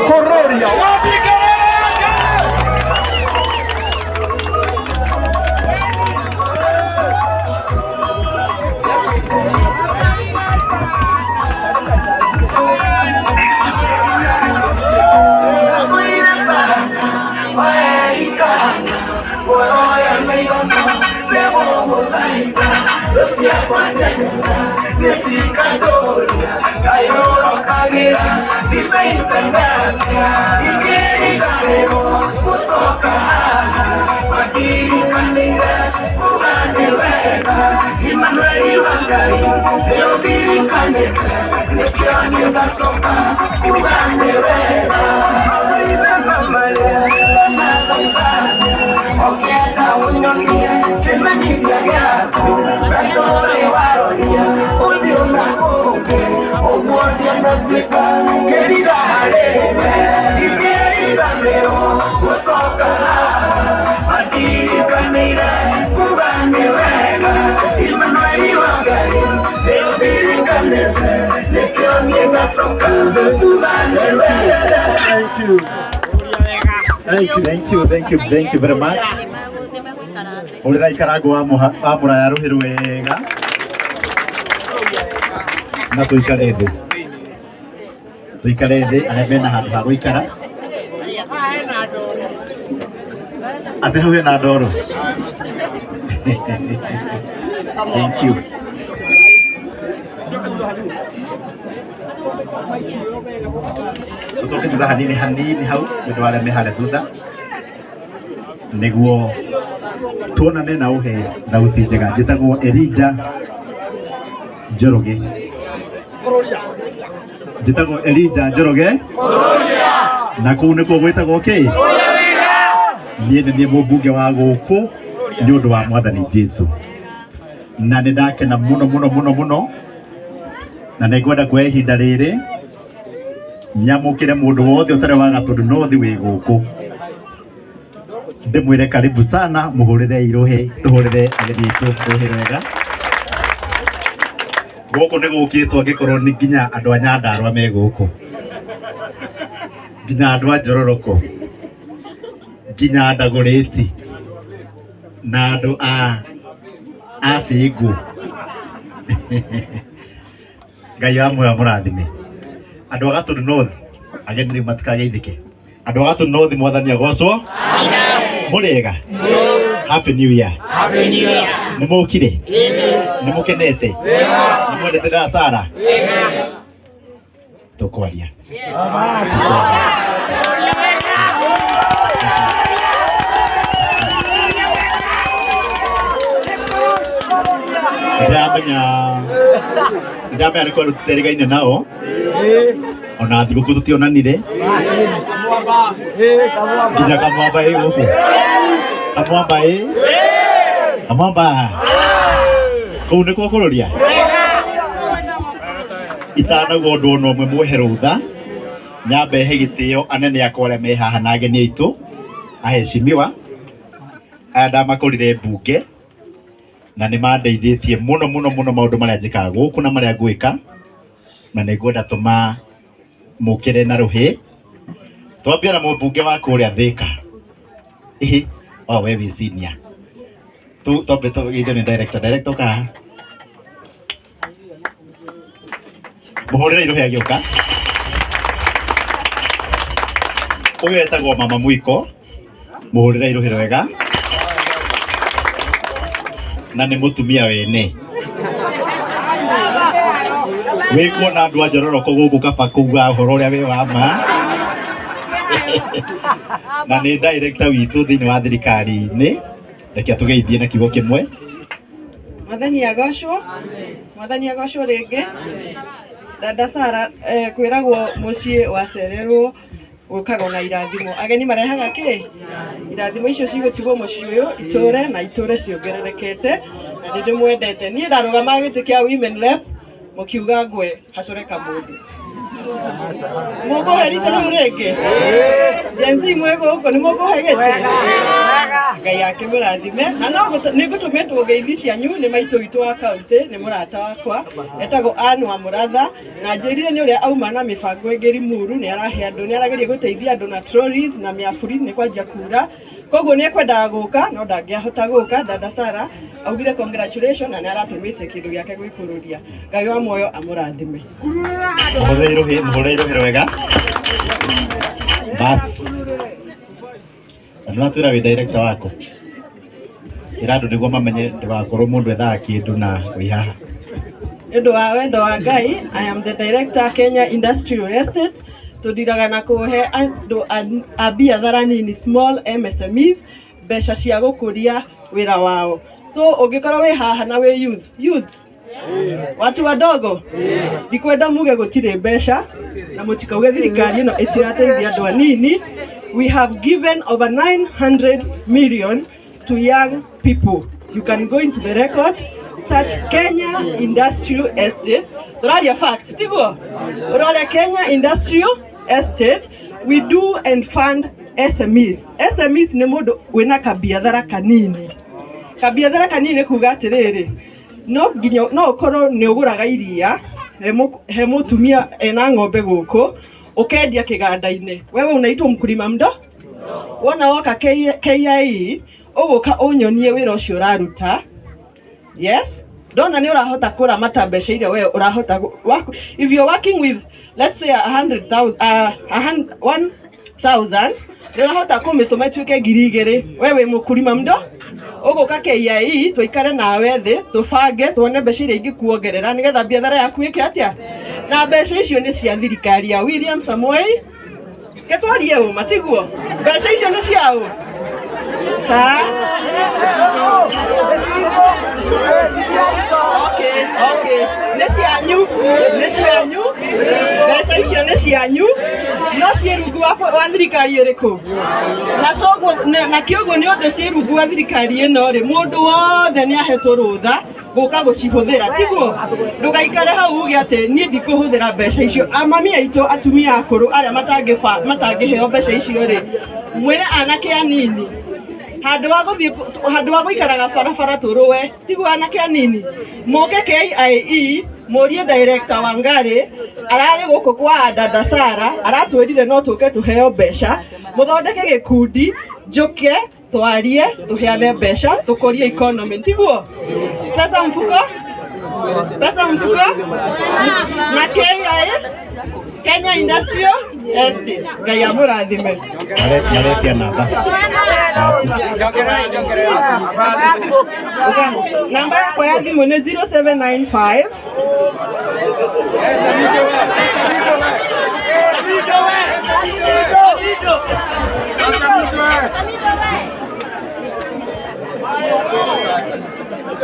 Kururia. Wapi kelele yake? Thank you. Thank you, thank you, thank you, thank you very much. Hũrĩra ikarango wa mũraya rũhĩ rwega na tũikare thĩ, tũikare thĩ arĩa mena handũ ha gũikara. Atĩ hau hena ndoro. Thank you. Tũcoke thutha hanini hanini hau nĩ ũndũ wa arĩa me harĩa thutha nĩguo tuonane na ũhe thauti njega. Njĩtagwo Elijah Njoroge. Njĩtagwo Elijah Njoroge na kũu nĩkuo gwĩtagwo kĩ? Niĩ nĩ niĩ mũmbunge wa gũkũ nĩ ũndũ wa mwathani Jesu, na nĩ ndakena mũno mũno mũno mũno, na nĩ ngwenda kuoya ihinda rĩrĩ nyamũkĩre mũndũ wothe ũtarĩ wa Gatũndũ North wĩ gũkũ, ndĩmwĩre karibu sana, mũhũrĩre irũhĩ, tũhũrĩre ageni aitũ rũhĩ rwega. Gũkũ nĩ gũkĩtwo angĩkorwo nĩ nginya andũ a Nyandarũa me gũkũ, nginya andũ a Njororoko, nginya Ndagũrĩti na andũ a Bĩngũ. Ngai wa muoyo amũrathime. Andũ a Gatũndũ North, ageni rĩu matikageithĩke. Andũ a Gatũndũ North, mwathani agocwo. Mũrĩega? Happy New Year. Nĩ mũkire? Nĩ mũkenete? Nĩ mwendete Sara? Tũkwaria. Ndĩramenya ndĩramenya nĩ kwendwo tũterĩgaine nao ona thigũkũ tũtionanire nginya kamwamba ĩ gũkũ kamwamba ĩ kamwamba kũu nĩkuo kũrũria itanauga ũndũ ona ũmwe muohe rũtha nyambe he gĩtĩo anene akwa arĩa me haha na ageni aitũ aheshimiwa aya ndamakorire mbunge na nĩ mandeithĩtie mũno mũno mũno maũndũ marĩa njĩkaga gũkũ na marĩa ngwĩka, na nĩ ngwenda tũmamũkĩre na rũhĩ. Twambia na mũmbunge wa kũrĩa Thĩka. Ĩhĩ, o we wĩ senior. Twambe tũgeithio nĩ director. Director ũka haha. Mũhũrĩre irũhĩ agĩũka. Ũyũ etagwo Mama Mwiko. Mũhũrĩre irũhĩ rwega. Na nĩ mũtumia wene. Wĩkuona andũ a Njororoko gũkũ kaba kuga ũhoro ũrĩa wĩ wa ma. Na nĩ director witũ thĩinĩ wa thirikari-inĩ. Reke atũgeithie na kiugo kĩmwe. Mwathani agocwo. Mwathani agocwo rĩngĩ. Dada Sara, kwĩragwo mũciĩ wacererwo gũkagwo na irathimo. Ageni marehaga kĩ? Irathimo icio cigũtigwo mũciĩ ũyũ itũre na itũre ciongererekete, na nĩ ndĩmwendete. Niĩ ndarũgamaga gĩtĩ kĩa women rep mũkiuga ngwe hacore kamũndũ. Mũkũhe rita rĩu rĩngĩ? Gen Z mwĩ gũkũ nĩ mũkũhe gĩtĩ? Ngai akĩmũrathime. Na no nĩngũtũmĩtwo ngeithi cianyu nĩ maitũ witũ wa kaunti, nĩ mũrata wakwa etagwo Ann wa Mũratha, na njĩrire nĩ ũrĩa auma na mĩbango ĩngĩ Limuru, nĩ arahe andũ, nĩ arageria gũteithia andũ na trolleys na mĩaburi, nĩ kwanjia kura, koguo nĩ ekwendaga gũka no ndangĩahota gũka. Dada Sara augire congratulations na nĩ aratũmĩte kĩndũ gĩake gwĩkũrũria. Ngai wa muoyo amũrathime. Mũhũrĩre irũhĩ rwega. Bas. Na nĩwatwĩra wĩ director wako. Ĩra andũ nĩguo mamenye ndũgakorwo mũndũ ethaga kĩndũ na wĩ haha. Nĩ ũndũ wa wendo wa Ngai, I am the director Kenya Industrial Estate. Tũndiraga na kũhe andũ a biathara nini, small MSMEs, mbeca cia gũkũria wĩra wao. So ũngĩkorwo wĩ haha na wĩ youth, youths, watu wadogo, ndikwenda muge gũtirĩ mbeca na mũtikauge thirikari ĩno ĩtirateithia andũ anini. We have given over 900 million to young people. You can go into the record, search Kenya Industrial Estate. Tũraria facts, tiguo? Ũrore Kenya Industrial Estate. We do and fund SMEs. SMEs nĩ mũndũ wĩna kabiathara kanini. Kabiathara kanini nĩ kuga atĩrĩrĩ, no nginya no ũkorwo nĩ ũgũraga iria he mũtumia ena ng'ombe gũkũ, ũkendia kĩganda-inĩ. Wewe unaitwo mkulima mdo? Wona woka KIE, ũgũka ũnyonie wĩra ũcio ũraruta. Yes, ndona nĩ ũrahota kũramata mbeca iria we ũrahota if you're working with, let's say, 100,000, 1,000, nĩ ũrahota kũmĩtũma ĩtuĩke 2,000, we wĩ mũkulima mdo, ũgũka KIE tũikare nawe thĩ, tũbange, tuone mbeca iria ingĩkuongerera nĩgetha biathara yaku ĩke atĩa. Na mbeca icio nĩ cia thirikari ya William Samoei. Ketwarie ũma, tiguo? Mbeca icio nĩ cia ũ? Ta? Okay, okay. Nĩ cianyu, nĩ cianyu. Mbeca icio nĩ cianyu. No ciĩ rungu wa thirikari ĩrĩkũ? Na coguo na kĩoguo nĩ ũndũ ciĩ rungu wa thirikari ĩno rĩ, mũndũ wothe nĩ ahetwo rũtha gũka gũcihũthĩra, tiguo? Ndũgaikare hau uge atĩ niĩ ndikũhũthĩra mbeca icio. Amami aitũ atumia akũrũ arĩa matangĩheo mbeca icio rĩ, mwĩre anake anini handũ wa gũthiĩ handũ wa gũikaraga barabara tũrũe, tiguo? Anake anini mũke KIE mũrie director Wangari, ararĩ gũkũ kwa Dada Sara, aratwĩrire no tũke tũheo mbeca, mũthondeke gĩkundi, njũke twarie, tũheane mbeca, tũkũrie economy, tiguo? Pesa mfuko, pesa mfuko na KIA Kenya Industrial Estate. Ngai amũrathime. Maretia namba. Namba yakwa ya thimũ nĩ 0795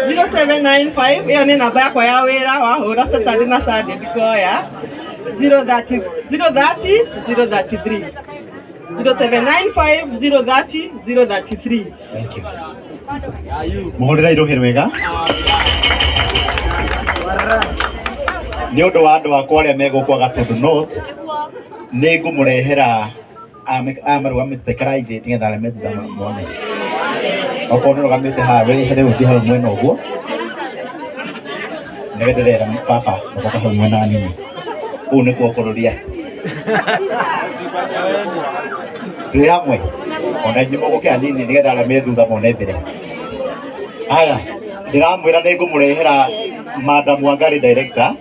0795, ĩyo nĩ namba yakwa ya wĩra, wahũra Saturday na Sunday ndikoya. 030 030 033, 0795 030 033. Thank you. Mũhũrĩre irũhĩ rwega. Nĩ ũndũ wa andũ akwa arĩa megũkwa Gatũndũ North, nĩ ngũmũrehera aya marũgamĩte private nĩgetha arĩa me thutha mone. Okorwo nĩ ũrũgamĩte haha wehere ũthiĩ hau mwena ũguo. Nĩwe ndĩrera baba, ũgoka hau mwena hanini. Kũu nĩkuo kũrũria. Twĩ hamwe. Ona inyuĩ mũgũke hanini nĩgetha arĩa me thutha mone mbere. Haya, ndĩramwĩra nĩ ngũmũrehera Madam Wangari director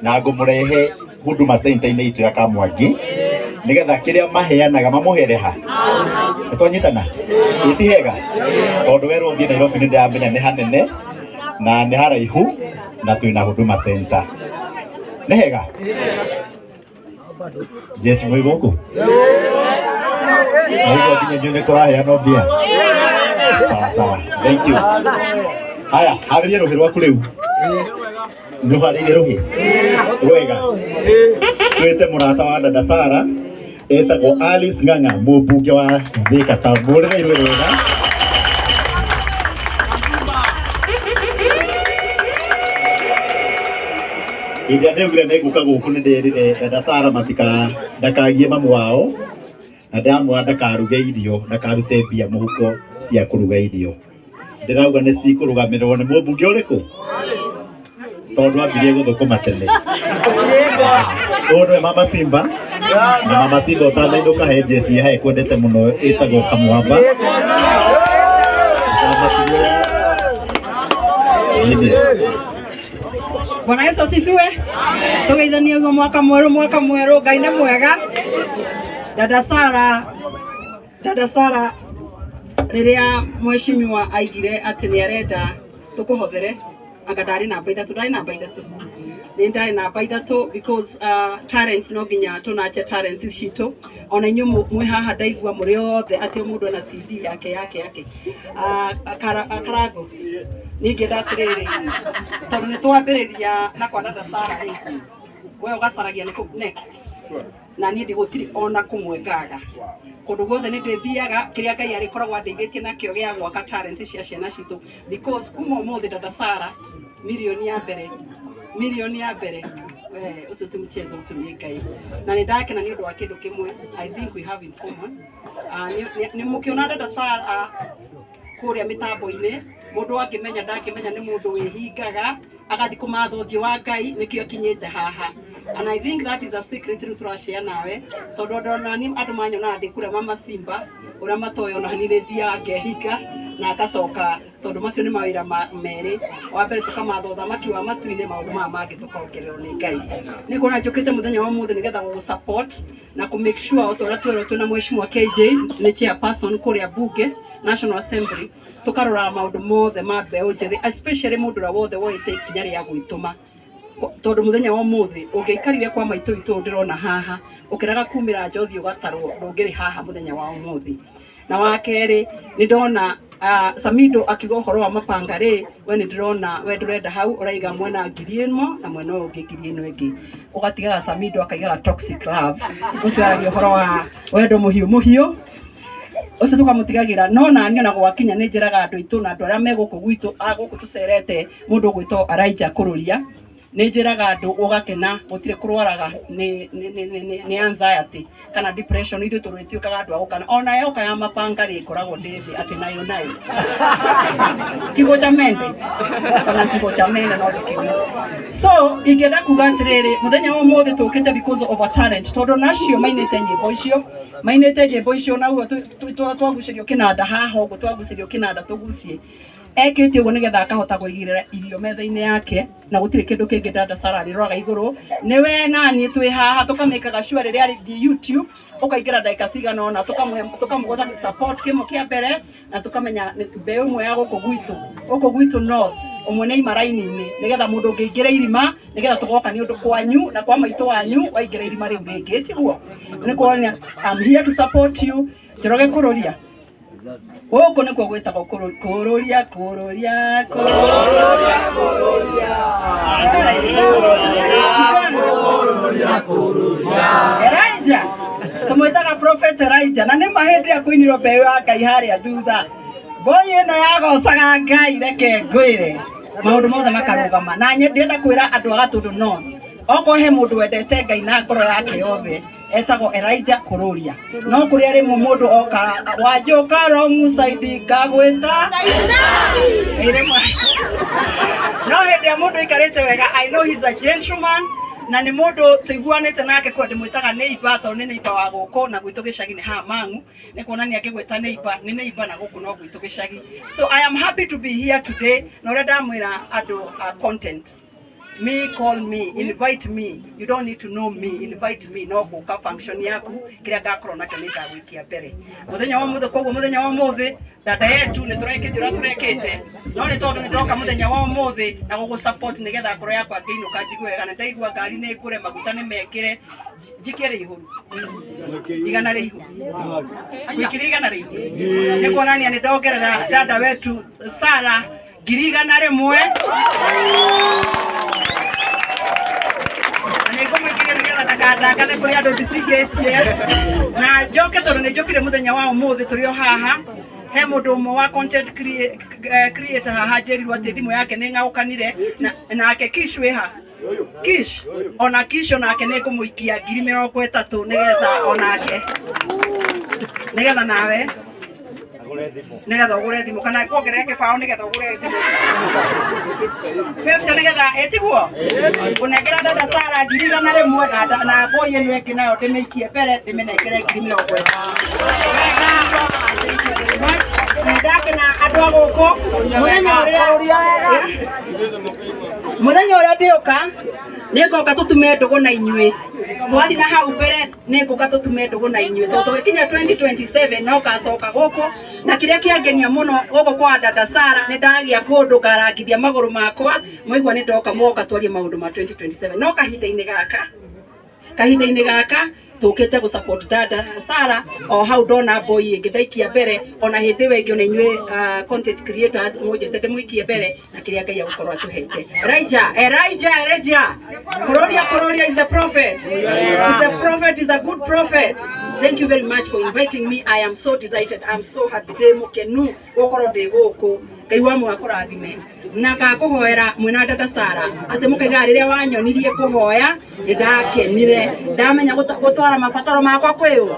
na ngũmũrehe Huduma Center-inĩ itũ ya Kamwangi nĩgetha kĩrĩa maheanaga mamũhere ha. Nĩtwanyitana? Ĩ ti hega? Tondũ werwo ũthiĩ Nairobi nĩ ndĩramenya nĩ hanene na nĩ haraihu na twĩna Huduma Center. Nĩ hega? Jesu mwĩ gũkũ? Naigua nginya inyuĩ nĩ kũraheanwo mbia? Sawa sawa. Thank you. Haya, harĩria rũhĩ rwaku rĩu. Nĩ ũharĩirie rũhĩ? Rwega. Twĩte mũrata wa dada Sara etagwo Alice Ng'ang'a, mũmbunge wa Thika Town. Mũhũrĩre irũhĩ rwega. Hĩndĩ ĩrĩa ndaugire nĩ ngũka gũkũ nĩ nderire dada Sara matika ndakagie mamu wao. Na ndamwĩra ndakaruge irio, ndakarute mbia mũhuko cia kũruga irio. Ndĩrauga nĩ cikũrũgamĩrĩrwo nĩ mũmbunge ũrĩkũ? Tondũ ambirie gũthũkũma tene. Ũyũ nĩwe Mama Simba. Na Mama Simba ũtanainũka he njeci hae kwendete mũno ĩtagwo Kamwamba. Mama. Bwana Yesu asifiwe. Tugeithanie guo mwaka mwerũ, mwaka mwerũ. Ngai nĩ mwega. Dada Sara, Dada Sara, rĩrĩa mheshimiwa aigire atĩ nĩ arenda tũkũhothere, anga ndarĩ namba ithatũ, ndarĩ namba ithatũ, nĩ ndarĩ namba ithatũ because talents no nginya tũnache talents citũ. Ona inyuĩ mwĩ haha ndaigua mũrĩ othe atĩ o mũndũ ena TV yake yake yake. Karango niĩ ngĩenda atĩrĩrĩ, tondũ nĩ twambĩrĩria na kwa Dada Sara rĩ, we ũgacaragia nĩ kũ next, na niĩ ndigũtirĩ ona kũmwe ngaga kũndũ guothe nĩ ndĩthiaga kĩrĩa Ngai arĩkoragwo andeithĩtie nakĩo gĩa gwaka talent cia ciana citũ, because kuma ũmũthĩ Dada Sara milioni ya mbere, milioni ya mbere, we ũcio ti mchezo, ũcio nĩ Ngai. Na nĩ ndakena nĩ ũndũ wa kĩndũ kĩmwe I think we have in common. Nĩ mũkĩona Dada Sara kũrĩa mĩtambo-inĩ, mũndũ angĩmenya ndangĩmenya nĩ mũndũ wĩhingaga agathiĩ kũmatha ũthiũ wa Ngai, nĩkĩo akinyĩte haha. And I think that is a secret rĩu tũrashare nawe, tondũ andũ onani andũ manyonaga ndĩ kũrĩa Mama Simba, ũrĩa matoĩ ona niĩ nĩ thiaga ngehinga na ngacoka, tondũ macio nĩ mawĩra merĩ. Wa mbere tũkamatha ũthamaki wa matu-inĩ, maũndũ maya mangĩ tũkongererwo nĩ Ngai. Nĩ kuona njũkĩte mũthenya wa ũmũthĩ nĩgetha gũgũ support na kũ make sure o ta ũrĩa twerwo twĩna mheshimiwa KJ nĩ chairperson kũrĩa bunge National Assembly, tũkarora maũndũ mothe ma mbeũ njĩthĩ, especially mũndũ ũrĩa wothe woete ikinya rĩa gwĩtũma, tondũ mũthenya wa ũmũthĩ ũngĩaikarire kwa maitũ witũ ndĩrona haha ũkĩraga kumĩra nja ũthiĩ ũgatarwo, ndũngĩrĩ haha mũthenya wa ũmũthĩ. Na wa kerĩ nĩ ndona Samido akiuga ũhoro wa mabanga rĩ, we nĩ ndĩrona we ndũrenda hau ũraiga mwena 1000 na mwena ũyũ ũngĩ 1000 ĩngĩ, ũgatigaga Samido akaigaga toxic love, ũcio aragia ũhoro wa wendo mũhiũ mũhiũ, ũcio tũkamũtigagĩra. No nani ona gwakinya nĩ njĩraga andũ aitũ na andũ arĩa me gũkũ gwitũ a gũkũ tũcerete, mũndũ ũgwĩtwo Araija Kũrũria, nĩ njĩraga andũ ũgakena gũtirĩ kũrwaraga nĩ anxiety kana depression, ithuĩ tũrĩtuĩkaga andũ a gũkana. Ona yoka ya mabanga rĩ, ngoragwo ndĩ thĩ atĩ nayo nayo kigo cha mende kana kigo cha mende no ndĩkiuge. So ingĩenda kuga atĩrĩrĩ, mũthenya wa ũmũthĩ tũkĩte because of a talent, tondũ nacio mainĩte nyĩmbo icio, mainĩte nyĩmbo icio na ũguo twagucĩrio kĩnanda haha ũguo, twagucĩrio kĩnanda tũgucie, ekĩte ũguo nĩgetha akahota kũigĩrĩra irio metha-inĩ yake, na gũtirĩ kĩndũ kĩngĩ Dada Sara arĩroraga igũrũ. Nĩ we naniĩ twĩ haha tũkamĩkaga sure rĩrĩa arĩthiĩ YouTube ũkaingĩra ndagĩka cigana ũna, tũkamũgũtha support kĩmwe kĩa mbere, na tũkamenya nĩ mbeũ ĩmwe ya gũkũ gwitũ, gũkũ gwitũ north, ũmwe nĩ ima raini-inĩ, nĩgetha mũndũ ũngĩingĩra irima, nĩgetha tũgoka nĩ ũndũ kwanyu na kwa maitũ wanyu waingĩra irima rĩu rĩngĩ, tiguo? Nĩ kuonania I'm here to support you. Njoroge Kũrũria gũkũ nĩkuo gwĩtagwo kũrũria kũrũria kũrũria kũrũria. Elijah tũmwĩtaga Prophet Elijah, na nĩ ma hĩndĩ ĩrĩa kũinirwo mbeũ ya Ngai harĩa thutha, mboi ĩno yagocaga Ngai, reke ngwĩre maũndũ mothe makarũgama. Na ndĩrenda kwĩra andũ a Gatũndũ North, okorwo he mũndũ wendete Ngai na ngoro yake yothe, etagwo Elijah Kũrũria. No kũrĩa rĩmwe mũndũ oka wanjũka wrong side ngagwĩta rĩmwe, no hĩndĩ ĩrĩa mũndũ aikarĩte wega, I know he's a gentleman, na nĩ mũndũ tũiguanĩte nake kwa ndĩmwĩtaga neighbor, tondũ nĩ neighbor wa gũkũ na gwitũ gĩcagi nĩ haha Mang'u, nĩ kuonania ngĩgwĩta neighbor nĩ neighbor na gũkũ no gwitũ gĩcagi. So I am happy to be here today. Na ũrĩa ndamwĩra andũ a content me, call me, invite me, you don't need to know me, invite me, no gũka function yaku, kĩrĩa ngakorwo nakĩo nĩ ngagwĩkia mbere mũthenya wa ũmũthĩ. Koguo mũthenya wa ũmũthĩ dada yetu nĩ tũrekĩte ũrĩa tũrekĩte, no nĩ tondũ nĩ ndoka mũthenya wa ũmũthĩ na gũgũ support nĩgetha ngoro yakwa ngĩinũka njigue wega. Na ndaigua ngari nĩ ngũre maguta nĩ mekĩre, njikie rĩihũru igana rĩihũru, gwĩkĩra igana rĩihũru, nĩ kuonania nĩ ndongerera dada wetu Sara 100,000, na nĩ ngũmũikĩria nĩgetha ndakandangane kũrĩ andũ ndicigĩtie. Na njoke tondũ nĩ njũkire mũthenya wa ũmũthĩ tũrĩ o haha, he mũndũ ũmwe wa content creator haha njĩrirwo atĩ thimũ yake nĩ ng'aũkanire nake Kish wĩ ha? Kish ona Kish onake nĩ ngũmũikia 30,000 nĩgetha onake nĩgetha nawe nĩgetha ũgũre thimũ kana kuongerere kĩbaũ nĩgetha ũgũre thimũ 50 nĩgetha ĩtiguo kũnengera dada Sara 100,000 na boy ĩno ĩngĩ nayo ndĩmĩikie mbere ndĩmĩnengere 50,000. Ndakena andũ a gũkũ mũthenya ũrĩa ndĩũka nĩngũka tũtume ndũgũ na inyuĩ twathi na hau mbere nĩngũka tũtume ndũgũ na inyuĩ tondũ tũgĩkinya 2027 no ngacoka gũkũ na kĩrĩa kĩangenia mũno gũkũ kwa dada Sara nĩ ndagĩa kũndũ ngarangithia magũrũ makwa mwaigua nĩ ndoka mwoka twarie maũndũ ma 2027 no kahinda-inĩ gaka tukite gu support dada Sara o hau ndona boy ingi ndaikia mbere ona hindi ĩyo ĩngĩ ona inyuĩ content creators mujite ndimuikie mbere na kiria Ngai agukorwo atuhete. Elijah Elijah Elijah Kuroria Kuroria is a prophet, is a prophet, is a good prophet. Thank you very much for inviting me. I am so delighted, I am so happy. Ndi mukenu gukorwo ndi guku. Ngai wa mwa kũrathime na ngakũhoera mwĩna dada Sara atĩ mũkaiga rĩrĩa wanyonirie kũhoya nĩ ndakenire ndamenya gũtwara mabataro makwa kwĩ ũ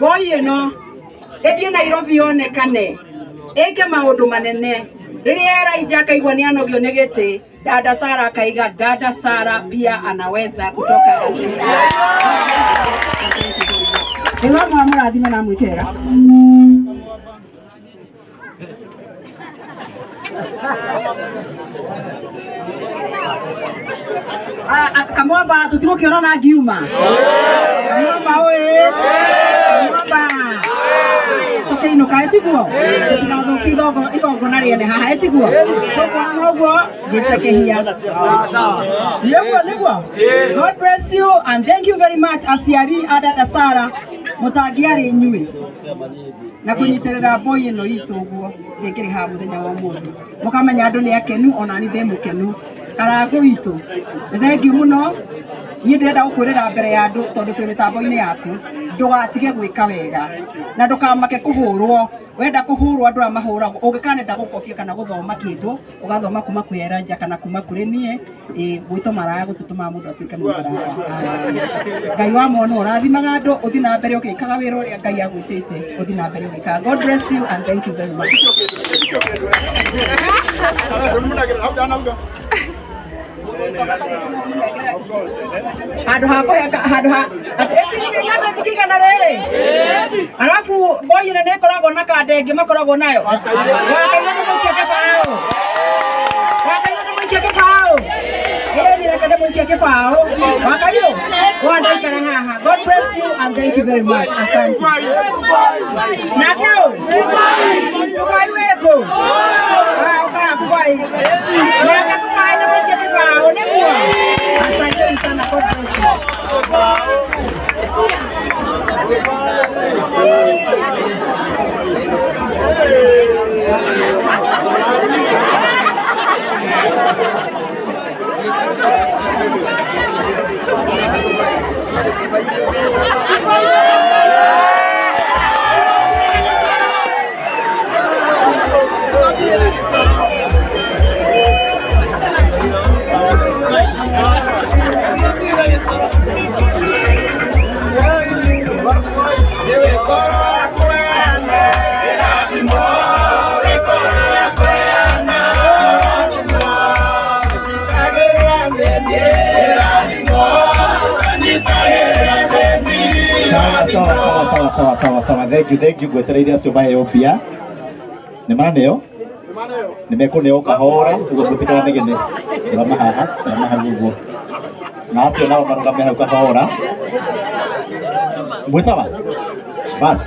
boy ĩno ĩthiĩ Nairobi yonekane ĩke maũndũ manene rĩrĩa Elijah akaigua nĩ anogio nĩ gĩtĩ dada Sara akaiga dada Sara pia anaweza kutoka Ngai wa mwa mũrathime na mwĩke wega. Kamwamba tutigokiona ngiuma Kamwamba oe Kamwamba tukiinuka etiguo tutigathuki igongona rĩene haha etiguo tukuona ũguo ngĩcekehia nĩguo nĩguo. God bless you and thank you very much aciari a dada Sara mũtangĩarĩ inyuĩ na kũnyitĩrĩra boy ĩno itũ ũguo ndĩngĩrĩ haha mũthenya wa ũmũthĩ mũkamenya andũ nĩ akenu ona niĩ ndĩ mũkenu Karangũ witũ nĩ thengiũ mũno niĩ ndĩrenda gũkwĩrĩra mbere ya andũ tondũ twĩ mĩtambo-inĩ yaku ndũgatige gwĩka wega na ndũkamake kũhũrwo wenda kũhũrwo andũ arĩa mahũragwo ũngĩkanenda gũkobia kana gũthoma kĩndũ ũgathoma kuma kwĩ Elijah kana kuma kũrĩ niĩ gwĩtwo maraya gũtũtũmaga mũndũ atuĩke mũmaraya. Ngai wa mwana ũrathimaga andũ ũthiĩ na mbere ũgĩkaga wĩra ũrĩa Ngai agwĩtĩte ũthiĩ na mbere ũgĩkaga. God bless you and thank you very much. Handũ ha kũheka handũ ha ĩtigana rĩrĩ arabu boy ĩno nĩ ĩkoragwo na kanda ĩngĩ makoragwo nayo wakaigua ndĩmũikie kĩbaũ wakaigua ndĩmũikie kĩbaũ ĩni reke ndĩmũikie kĩbaũ wakairũ wandaikara haha. God bless you and thank you very much. Asante. Nake ũ Kubai wĩkũ Kubai nake Kubai ndĩmũikie kĩbaũ nĩguo. Asante sana. God bless you. Sawa sawa sawa sawa, thank you thank you. Ngwetereire acio maheo mbia nĩ maraneo nĩ mekũneo kahora ũguo mũtikanegene rũgama haha rũgama hau ũguo na acio nao marũgame hau kahora mwĩ sawa bas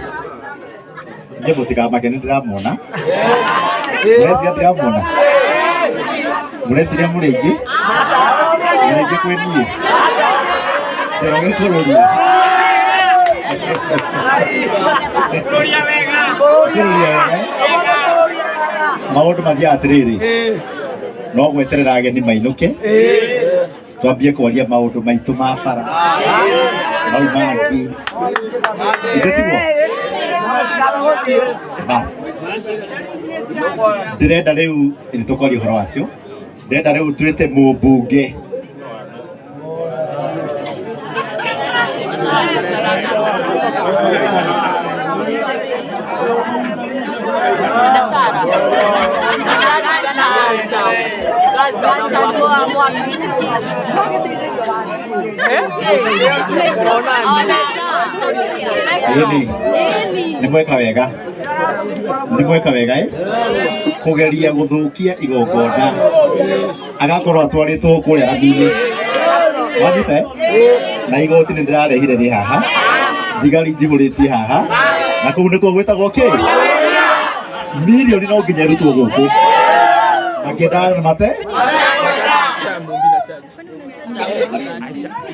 niĩ mũtikamake nĩ ndĩramuona mũreciria ndĩramuona mũreciria mũrĩ aingĩ mũrĩ aingĩ kwĩ niĩ Njoroge kũrũria kũrũria wega maũndũ mathiaga atĩrĩrĩ no gweterera ageni mainũke twambie kwaria maũndũ maitũ ma bara mau mangĩ ithe tiguo bas ndĩrenda rĩu nĩ tũkwaria ũhoro wacio Ndĩrenda rĩu twĩte mũmbunge. Ĩni, nĩ mweka wega, nĩ mweka wega ĩ kũgeria gũthũkia igongona agakorwo atwarĩtwo kũrĩa rami-inĩ wanyita eh? Na igoti nĩ ndĩrarehire nĩ haha thigari njihũrĩtie haha na kũu nĩkuo gwĩtagwo kĩ mirioni no nginya ĩrutwo gũkũ makĩendaga mate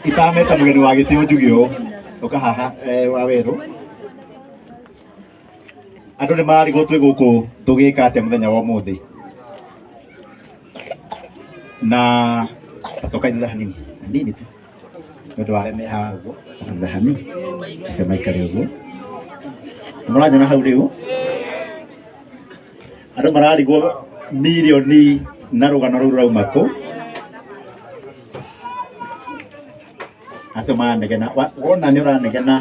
itaneta mũgeni wa gĩtĩo njuge ũũ ũka haha wa werũ andũ nĩ marigwo twĩ gũkũ tũgĩka atĩa mũthenya wa ũmũthĩ na acoka thutha hanini hanini tu nĩ ũndũ wa arĩa me haha ũguo coka thutha hanini acio maikare ũguo mũranyona hau rĩu andũ mararigwo mirioni na rũgano rũu rũrauma kũ acio maranegena wona nĩ ũranegena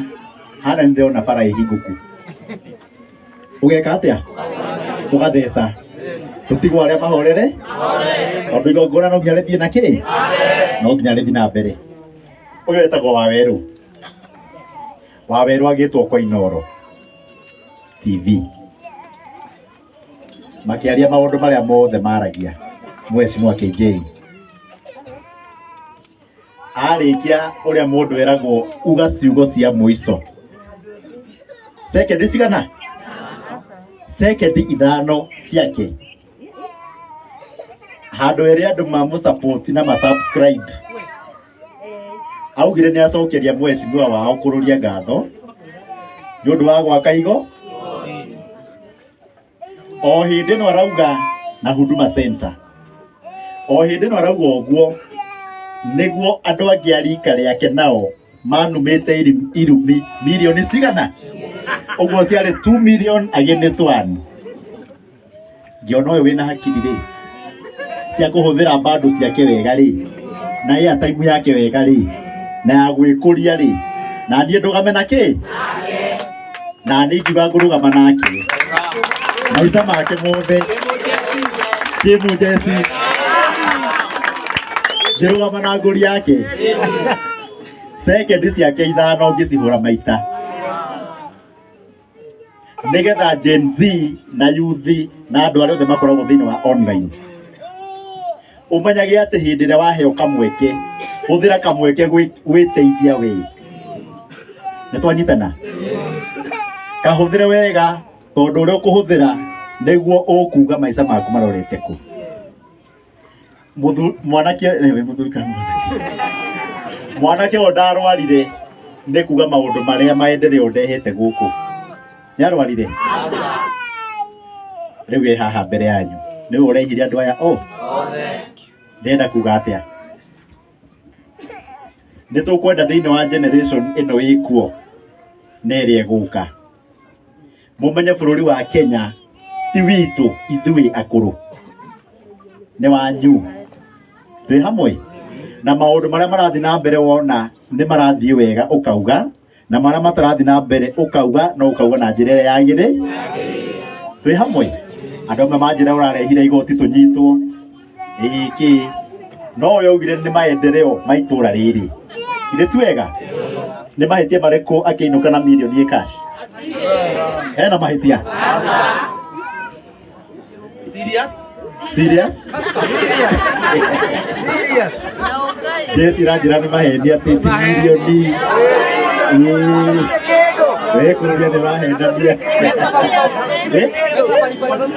hana nĩ ndĩrona bara ĩhingũku ũgeka atĩa ũgatheca tũtigwo arĩa mahorere tondũ igongona no nginya rĩthiĩ na kĩ no nginya rĩthiĩ na mbere ũyũ etagwo Wawerũ Wawerũ agĩtwo kwa Inooro TV makĩaria maũndũ marĩa mothe maragia mheshimiwa KJ arĩkia ũrĩa mũndũ eragwo uga ciugo cia mũico sekendi cigana sekendi ithano ciake handũ ĩrĩa andũ mamũsupport na masubscribe augire nĩ acokeria mheshimiwa wao kũrũria ngatho nĩ ũndũ wa gwaka igo o hĩndĩ ĩno arauga na Huduma Center o hĩndĩ ĩno arauga ũguo nĩguo andũ angĩ a rika rĩake nao manumĩte irumi mirioni cigana ũguo ciarĩ 2 million against 1 ngĩona ũyũ wĩna hakiri rĩ cia kũhũthĩra bando ciake wega rĩ na airtime yake wega rĩ na ya gwĩkũria rĩ na niĩ ndũgame na kĩ na niĩ ingiuga ngũrũgama nake maica make mothe kĩmũjeci ngĩrũgama na ngũri yake sekendi ciake ithano ngĩcihũra maita nĩgetha Gen Z na youth na andũ arĩa othe makoragwo thĩinĩ wa online ũmenyage atĩ hĩndĩ ĩrĩa waheo kamweke hũthĩra kamweke gwĩteithia we nĩ twanyitana kahũthĩre wega tondũ ũrĩa ũkũhũthĩra nĩguo ũkuga maica maku marorete kũ mwanake mũthuri kana mwanake mwanake ũyũ ndarwarire nĩ kuga maũndũ marĩa maendeleo ndehete gũkũ nĩ arwarire rĩu ĩ haha mbere yanyu nĩwe ũrehire andũ aya o ndĩrenda kuga atĩa nĩ tũkwenda thĩinĩ wa generation ĩno ĩkuo na ĩrĩa ĩgũka mũmenye bũrũri wa Kenya ti witũ ithuĩ akũrũ nĩ wanyu twĩ hamwe na maũndũ marĩa marathiĩ na mbere wona nĩ marathiĩ wega ũkauga na marĩa matarathiĩ na mbere ũkauga no ũkauga na njĩra ĩrĩa yagĩrĩ twĩ hamwe andũ amwe manjĩra ũrarehire igoti tũnyitwo ĩĩ no ũyũ augire nĩ maendeleo ma itũra rĩrĩ githĩ ti wega nĩ mahĩtia marĩkũ akĩinũka na mirioni ĩ cash hena mahĩtia Serious? serious Serious. Jesi iranjĩra nĩ maheni atĩ ti mirioni we kũrũria nĩ ũrahenania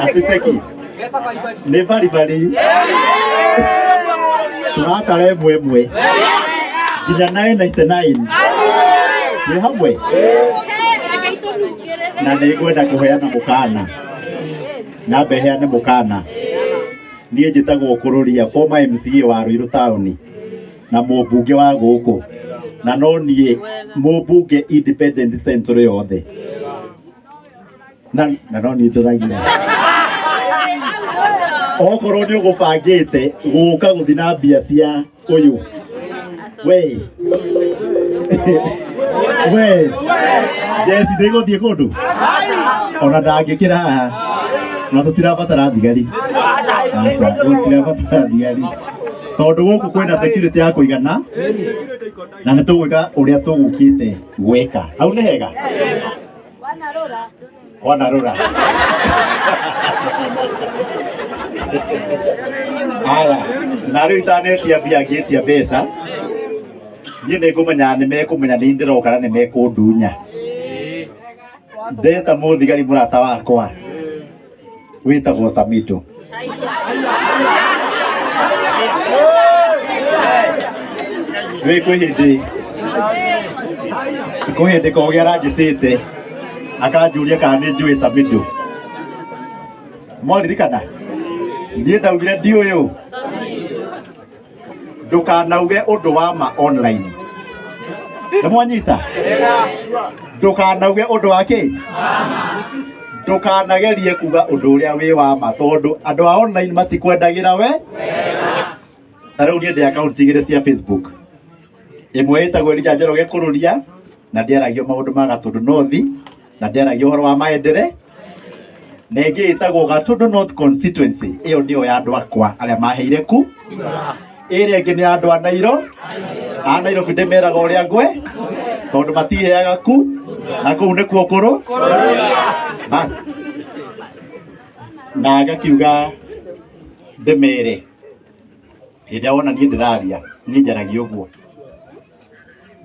atĩ ceki nĩ baribari tũratara ĩmwe ĩmwe nginya 999 nĩ hamwe na nĩ ngwenda kũheana mũkana nyambe heane mũkana niĩ njĩtagwo Kũrũria former MCA wa Ruiru taũni na mũmbunge wa gũkũ na no niĩ mũmbunge independent central yothe na no niĩ ndũragia Okorwo nĩ ũgũbangĩte gũka gũthiĩ na mbia cia ũyũ we we Jesi ndĩgũthiĩ kũndũ ona ndangĩkĩra haha na tũtirabatara thigari, aca tũtirabatara thigari tondũ gũkũ kwĩna security ya kũigana na nĩ tũgwĩka ũrĩa tũgũkĩte gwĩka. Hau nĩ hega kwanarũra. Aya, na rĩu itanetia mbia ngĩtia mbeca niĩ nĩ ngũmenya nĩ mekũmenya nĩ ndĩroka na nĩ mekũndunya. Ndeta mũthigari mũrata wakwa wĩtagwo Samido. Rĩ kwĩ hĩndĩ kogi aranjĩtĩte akanjũria kana nĩ njũĩ Samido. Mwaririkana niĩ ndaugire ndiũyũ ndukanauge ũndũ wa ma online. Nĩ mwanyita? Ndukanauge ũndũ wa kĩ? Ndukanagerie kuga ũndũ ũrĩa wĩ wa ma tondũ andũ a online matikwendagĩra we. Ta rĩu niĩ ndĩ account igĩrĩ cia Facebook, ĩmwe ĩtagwo Elijah Njoroge Kũrũria na ndĩaragio maũndũ ma Gatũndũ North na ndĩaragio ũhoro wa maendere, na ĩngĩ ĩtagwo Gatũndũ North Constituency, ĩyo nĩyo ya andũ akwa arĩa maheire ku. Ĩrĩa ĩngĩ nĩ ya andũ a Nairo, a Nairobi ndĩmeraga ũrĩa ngwe tondũ matiheaga ku na kũu nĩkuo kũrũ bas. Na ngakiuga ndĩmere hĩndĩ ĩrĩa wona niĩ ndĩraria, niĩ njaragia ũguo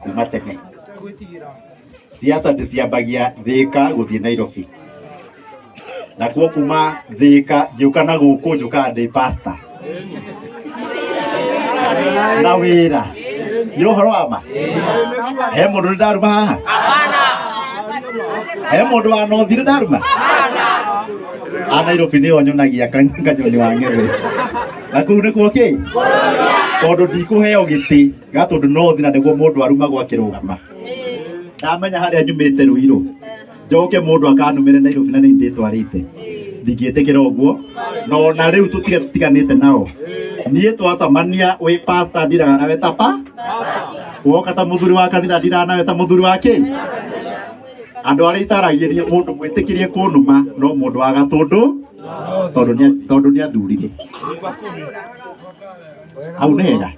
kuma tene. Siasa ndĩciambagia Thĩka gũthiĩ Nairobi, nakuo kuma Thĩka ngĩũka na gũkũ njũkaga ndĩ pastor na wĩra nĩ ũhoro wa ma. He mũndũ nĩ ndaruma haha? He mũndũ wa nothi nĩ ndaruma? A Nairobi nĩo nyonagia kanyoni wa ng'ethe na kũu nĩkuo kĩ tondũ ndikũheo gĩtĩ Gatũndũ North na nĩguo mũndũ arumagwo akĩrũgama. Ndamenya harĩa nyumĩte Ruiru njoke mũndũ akanumĩre Nairobi na nĩ ndĩtwarĩte, ndingĩtĩkĩra ũguo. Na ona rĩu tũtiganĩte nao, niĩ twacamania wĩ pastor ndiraga nawe tapa woka ta mũthuri wa kanitha ndiraga nawe ta mũthuri wa kĩ. Andũ arĩa itaragĩria mũndũ mwĩtĩkĩrie kũnuma no mũndũ wa Gatũndũ tondũ nĩ athurire hau nĩ hega.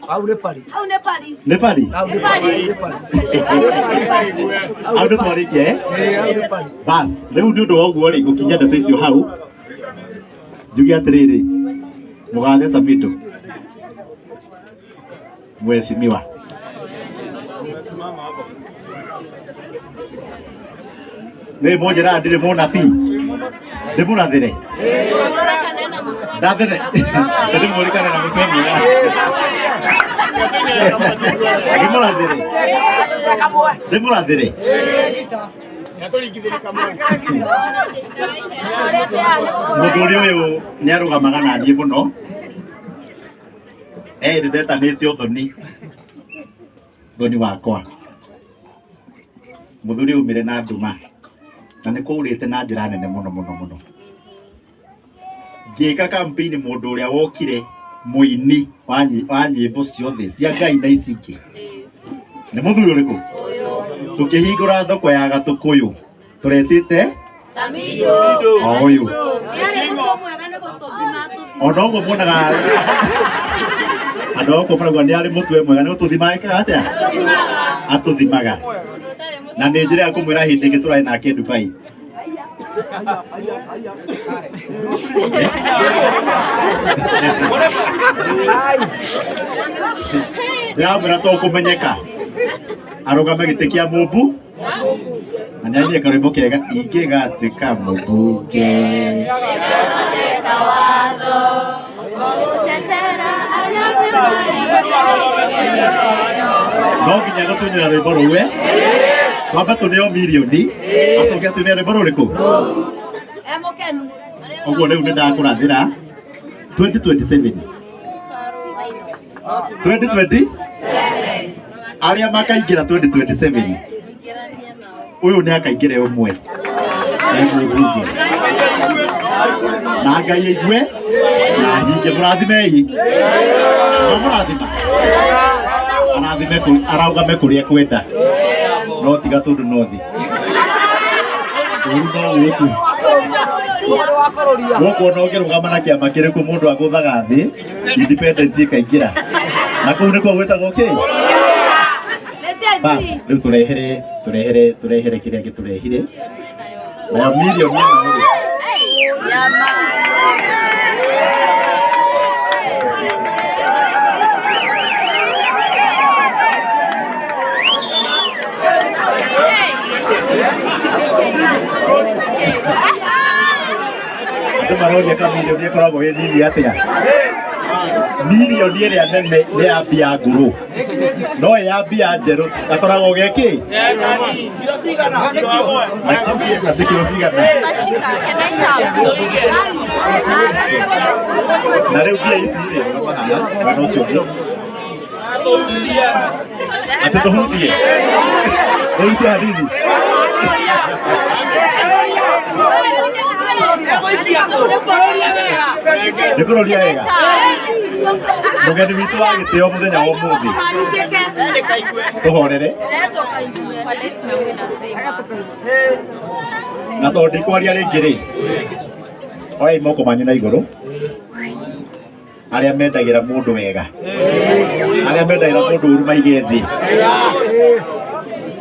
Hau nĩ pari. Hau nĩ pari. Nĩ pari. Hau nĩ pari. Hau nĩ twarĩkia, eh? Ĩĩ, hau nĩ pari. Bas rĩu nĩ ũndũ wa ũguo rĩ, ngũkinyia ndeto icio hau njuge atĩrĩrĩ, mũgathe Samido, mheshimiwa, nĩ mũnjĩraga ndirĩ mũnabii, ndĩmũrathĩre ndathĩre ndĩmũrĩkane na mũtwe mwega, ndĩmũrathĩre ndĩmũrathĩre. Mũthuri ũyũ nĩ arũgamaga na niĩ mũno ĩndĩ ndetanĩte ũthoni thoni wakwa. Mũthuri aumire na nduma na nĩ kwaurĩte na njĩra nene mũno mũno mũno. Ngĩka campaign, mũndũ ũrĩa wokire mũini wa nyĩmbo ciothe cia Ngai na ici ingĩ nĩ mũthuri ũrĩkũ? Tũkĩhingũra thoko ya Gatũkũyũ tũretĩte o ũyũ ona ũguo muonaga andũ a gũkũ marauga nĩ arĩ mũtwe mwega, nĩ gũtũthima ekaga atĩa, atũthimaga. Na nĩ njĩra ya kũmwĩra hĩndĩ ĩngĩ tũrarĩ nake Dubai. Ndĩramwĩra to kũmenyeka arũgame gĩtĩ kĩa mũmbu na nĩ ainire karwĩmbo kega ingĩgatuĩka mũmbunge. Ĩgathondeka watho gũtetera arĩa No nginya gũtunyĩra rwĩmbo rũu, eh? Twambe tũneo mirioni acoke atũneo rwĩmbo rũrĩkũ. Emũkenu. Ũguo rĩu nĩ ndakũrathĩra 2027 2020 arĩa makaingĩra 2027 ũyũ nĩ akaingĩra ũmwe e mũmbunge na Na Ngai aigue na hinge mũrathimei. Mũrathima. Arathime araugame kũrĩa kwenda. No tiga tondũ no thi. Ũru no gũkũ. Gũkũ ona ũngĩrũgama na kĩama kĩrĩkũ mũndũ agũthaga thĩ, independent ĩkaingĩra. Na kũu nĩkuo gwĩtagwo kĩ? Bas, rĩu tũrehere kĩrĩa gĩtũrehire. Nayo mirioni ĩno rĩ. Andũ maroria ka mirioni ĩkoragwo ĩ nini atĩa? Mirioni ĩrĩa nene nĩ ya mbia ngũrũ. No ĩ ya mbia njerũ gakoragwo ge kĩ? Kilo cigana? Atĩ kilo cigana? Na rĩu mbia ici rĩ, mwena ũcio ũngĩ. Atĩ tũhutie. Tũhutie hanini. Nĩ kũroria wega. Mũgeni witũ wa gĩtĩo mũthenya wa ũmũthĩ. Tũhorere. Na tondũ ndikwaria rĩngĩ rĩ, oyai moko manyu na igũrũ. Arĩa mendagĩra mũndũ wega. Arĩa mendagĩra mũndũ ũru maige thĩ.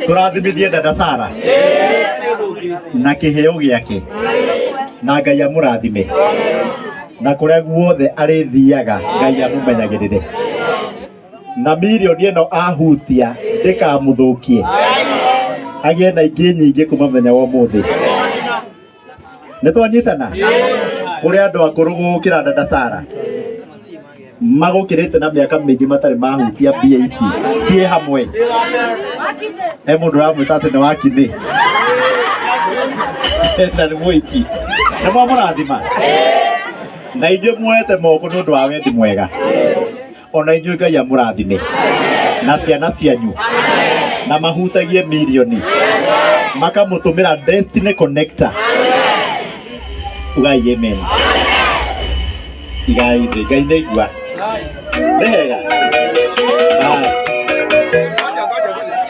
Tũrathimithie dada Sara na kĩheo gĩake na Ngai amũrathime na kũrĩa guothe arĩthiaga Ngai amũmenyagĩrĩre na mirioni ĩno ahutia ndĩkamũthũkie agĩe na ingĩ nyingĩ kuma mũthenya wa ũmũthĩ. Nĩ twanyitana kũrĩ andũ akũrũ gũkĩra dada Sara magũkĩrĩte na mĩaka mĩingĩ matarĩ mahutia mbia ici ciĩ hamwe. He mũndũ ũramwĩta atĩ nĩ wakinĩ na nĩ mũiki. Nĩ mwamũrathima na inyuĩ muoete moko nĩ ũndũ wa wendi mwega. Ona inyuĩ Ngai amũrathime na ciana cianyu na mahutagie mirioni makamũtũmĩra Destiny Connector. Ugai amen. Igai thĩ Ngai nĩ aigua. Nĩ hega.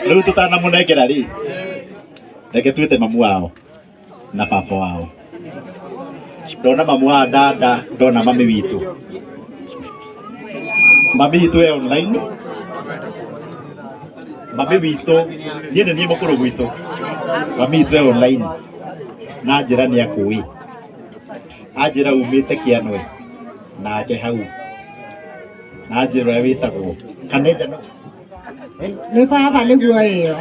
Rĩu tũtanamũnengera rĩ, reke twĩte mamu wao na baba wao. Ndona mamu wa dada, ndona mami witũ. Mami witũ e online. Mami witũ, niĩ nĩ niĩ mũkũrũ gwitũ. Mami witũ e online. Na njĩra nĩ akũĩ. Anjĩra umĩte Kĩanwe. Nake hau. Na njĩra ũrĩa wĩtagwo. Kanenja no. Nĩ baba nĩguo ĩyo.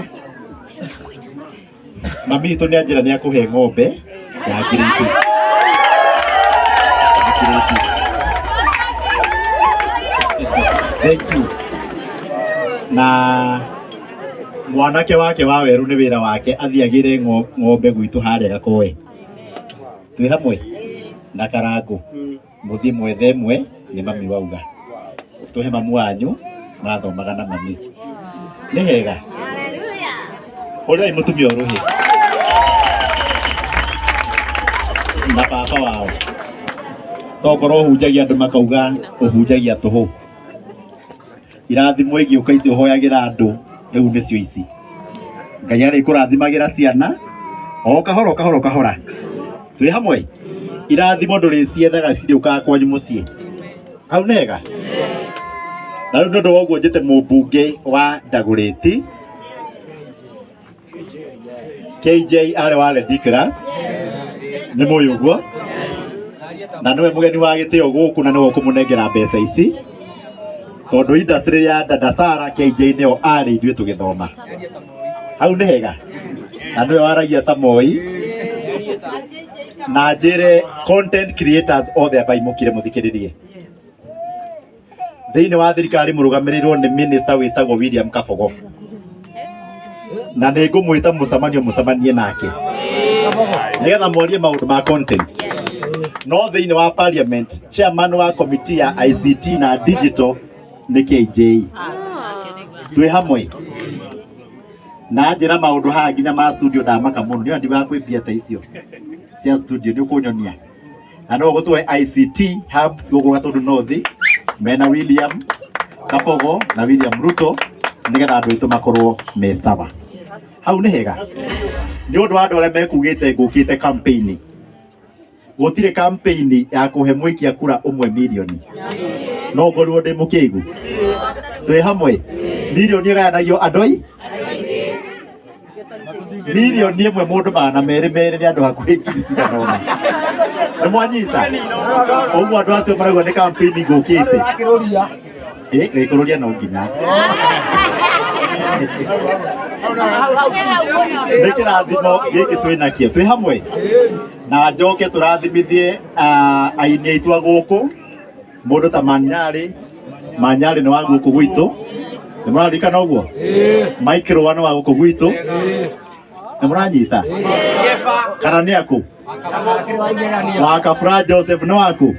Mami witũ nĩ anjĩra nĩ akũhe ng'ombe ya ngirĩti. Thank you. Na mwanake wake wa werũ nĩ wĩra wake athiagĩre ng'ombe gwitũ harĩa Gakoe. Twĩ hamwe na Karangũ. Mũthiĩ mwethe ĩmwe nĩ mami wauga. Tũhe mamu wanyu mathomaga na mami. Nĩ hega. Hũrĩrai mũtumia ũrũhĩ. Na baba wao. Tokorwo ũhunjagia andũ makauga ũhunjagia tũhũ. Irathimo igĩũka icio ũhoyagĩra andũ rĩu nĩcio ici. Ngai arĩkũrathimagĩra ciana o kahora o kahora o kahora. Twĩ hamwe. Irathimo ndũrĩciethaga cirĩũkaga kwanyu mũciĩ. Hau nĩ hega. Na rĩu nĩ ũndũ wa ũguo njĩte mũmbunge wa Dagoretti KJ arĩ wa Red Class nĩ mũĩ ũguo na nĩwe mũgeni wa gĩtĩo gũkũ na nĩwe ũkũmũnengera mbeca ici tondũ industry ya dada Sara KJ nĩyo arĩ ithuĩ tũgĩthoma. Hau nĩ hega. Na nĩwe waragia ta Moi na njĩre content creators othe amba imũkire mũthikĩrĩrie. Thĩinĩ wa thirikari mũrũgamĩrĩirwo nĩ minister wĩtagwo William Kabogo na nĩ ngũmwĩta mũcemanio mũcemanie nake nĩgetha mwarie maũndũ ma content. No thĩinĩ wa parliament chairman wa committee ya ICT na digital nĩ KJ. Twĩ hamwe na njĩra maũndũ haha nginya ma studio ndamaka mũno nĩ ndigaga kwĩ mbia ta icio cia studio nĩ ũkũnyonia Na no gũtũhe ICT hubs gũkũ Gatundu North mena William Kabogo na William Ruto nigetha andũ aitũ makorwo me sawa. Hau nĩ hega nĩ ũndũ wa andũ arĩa mekugĩte ngũkĩte campaign. Gũtirĩ campaign ya kũhe mũikia kura ũmwe mirioni, no ngorwo ndĩ mũkĩgu twĩ hamwe. Mirioni ĩgayanagio andũ ai mirioni ĩmwe mũndũ 200 merĩ nĩ andũ hakuhĩ ngiri cigana ũna. Nĩ mwanyita ũguo? Andũ acio marauga nĩ campaign ngũkĩte gĩkũrũria no nginya nĩ kĩrathimo gĩkĩ twĩ nakĩo twĩ hamwe. Na njoke tũrathimithie aini aitũ a gũkũ, mũndũ ta Manyarĩ. Manyarĩ nĩ wa gũkũ gwitũ, nĩ mũraririkana ũguo? Mike Rũa nĩ wa gũkũ gwitũ, nĩ mũranyita kana nĩ akũ? Wa Kabura Joseph nĩ waku,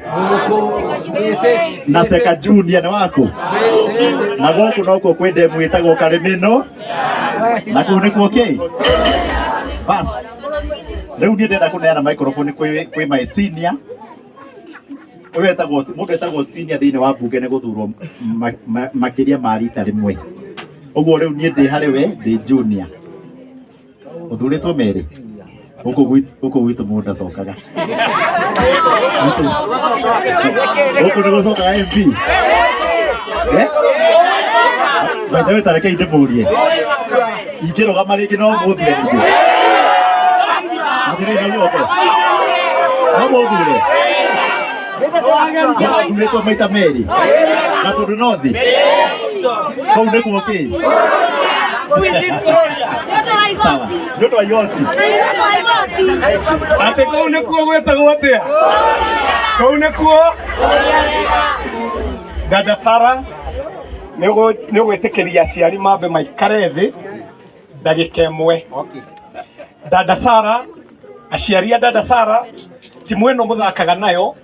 na Seka Junior nĩ waku, na gũkũ nokuo kwĩ ndemu ĩtagwo Karĩmĩno, na kũu nĩkuo kĩ bas. Rĩu niĩ ndĩrenda kũneana microphone kwĩ my senior. Ũyũ etagwo mũndũ etagwo senior thĩinĩ wa mbunge nĩ gũthurwo makĩria ma rita rĩmwe. Ũguo rĩu niĩ ndĩ harĩ we ndĩ junior, ũthurĩtwo merĩ gũkũ gwitũ mũndũ ndacokaga gũkũ nĩ gũcokaga MP. Eh? By the way, ta rekei ndĩmũrie, ingĩrũgama rĩngĩ no mũthure rĩngĩ? Atĩrĩrĩ, na guoko no mũthure? Wathurĩtwo maita merĩ Gatundu North, kũu nĩkuo kĩ sawa nĩ ũndũ wa igoti. Atä kå u nä kuo gwätagwo atä a kå u nä kuo dada Sara nä å gwä tä kä ria aciari mambe maikare thä ndagä ka ĩmwe. Dada Sara, aciari a dada Sara, timu ĩno mũthakaga nayo,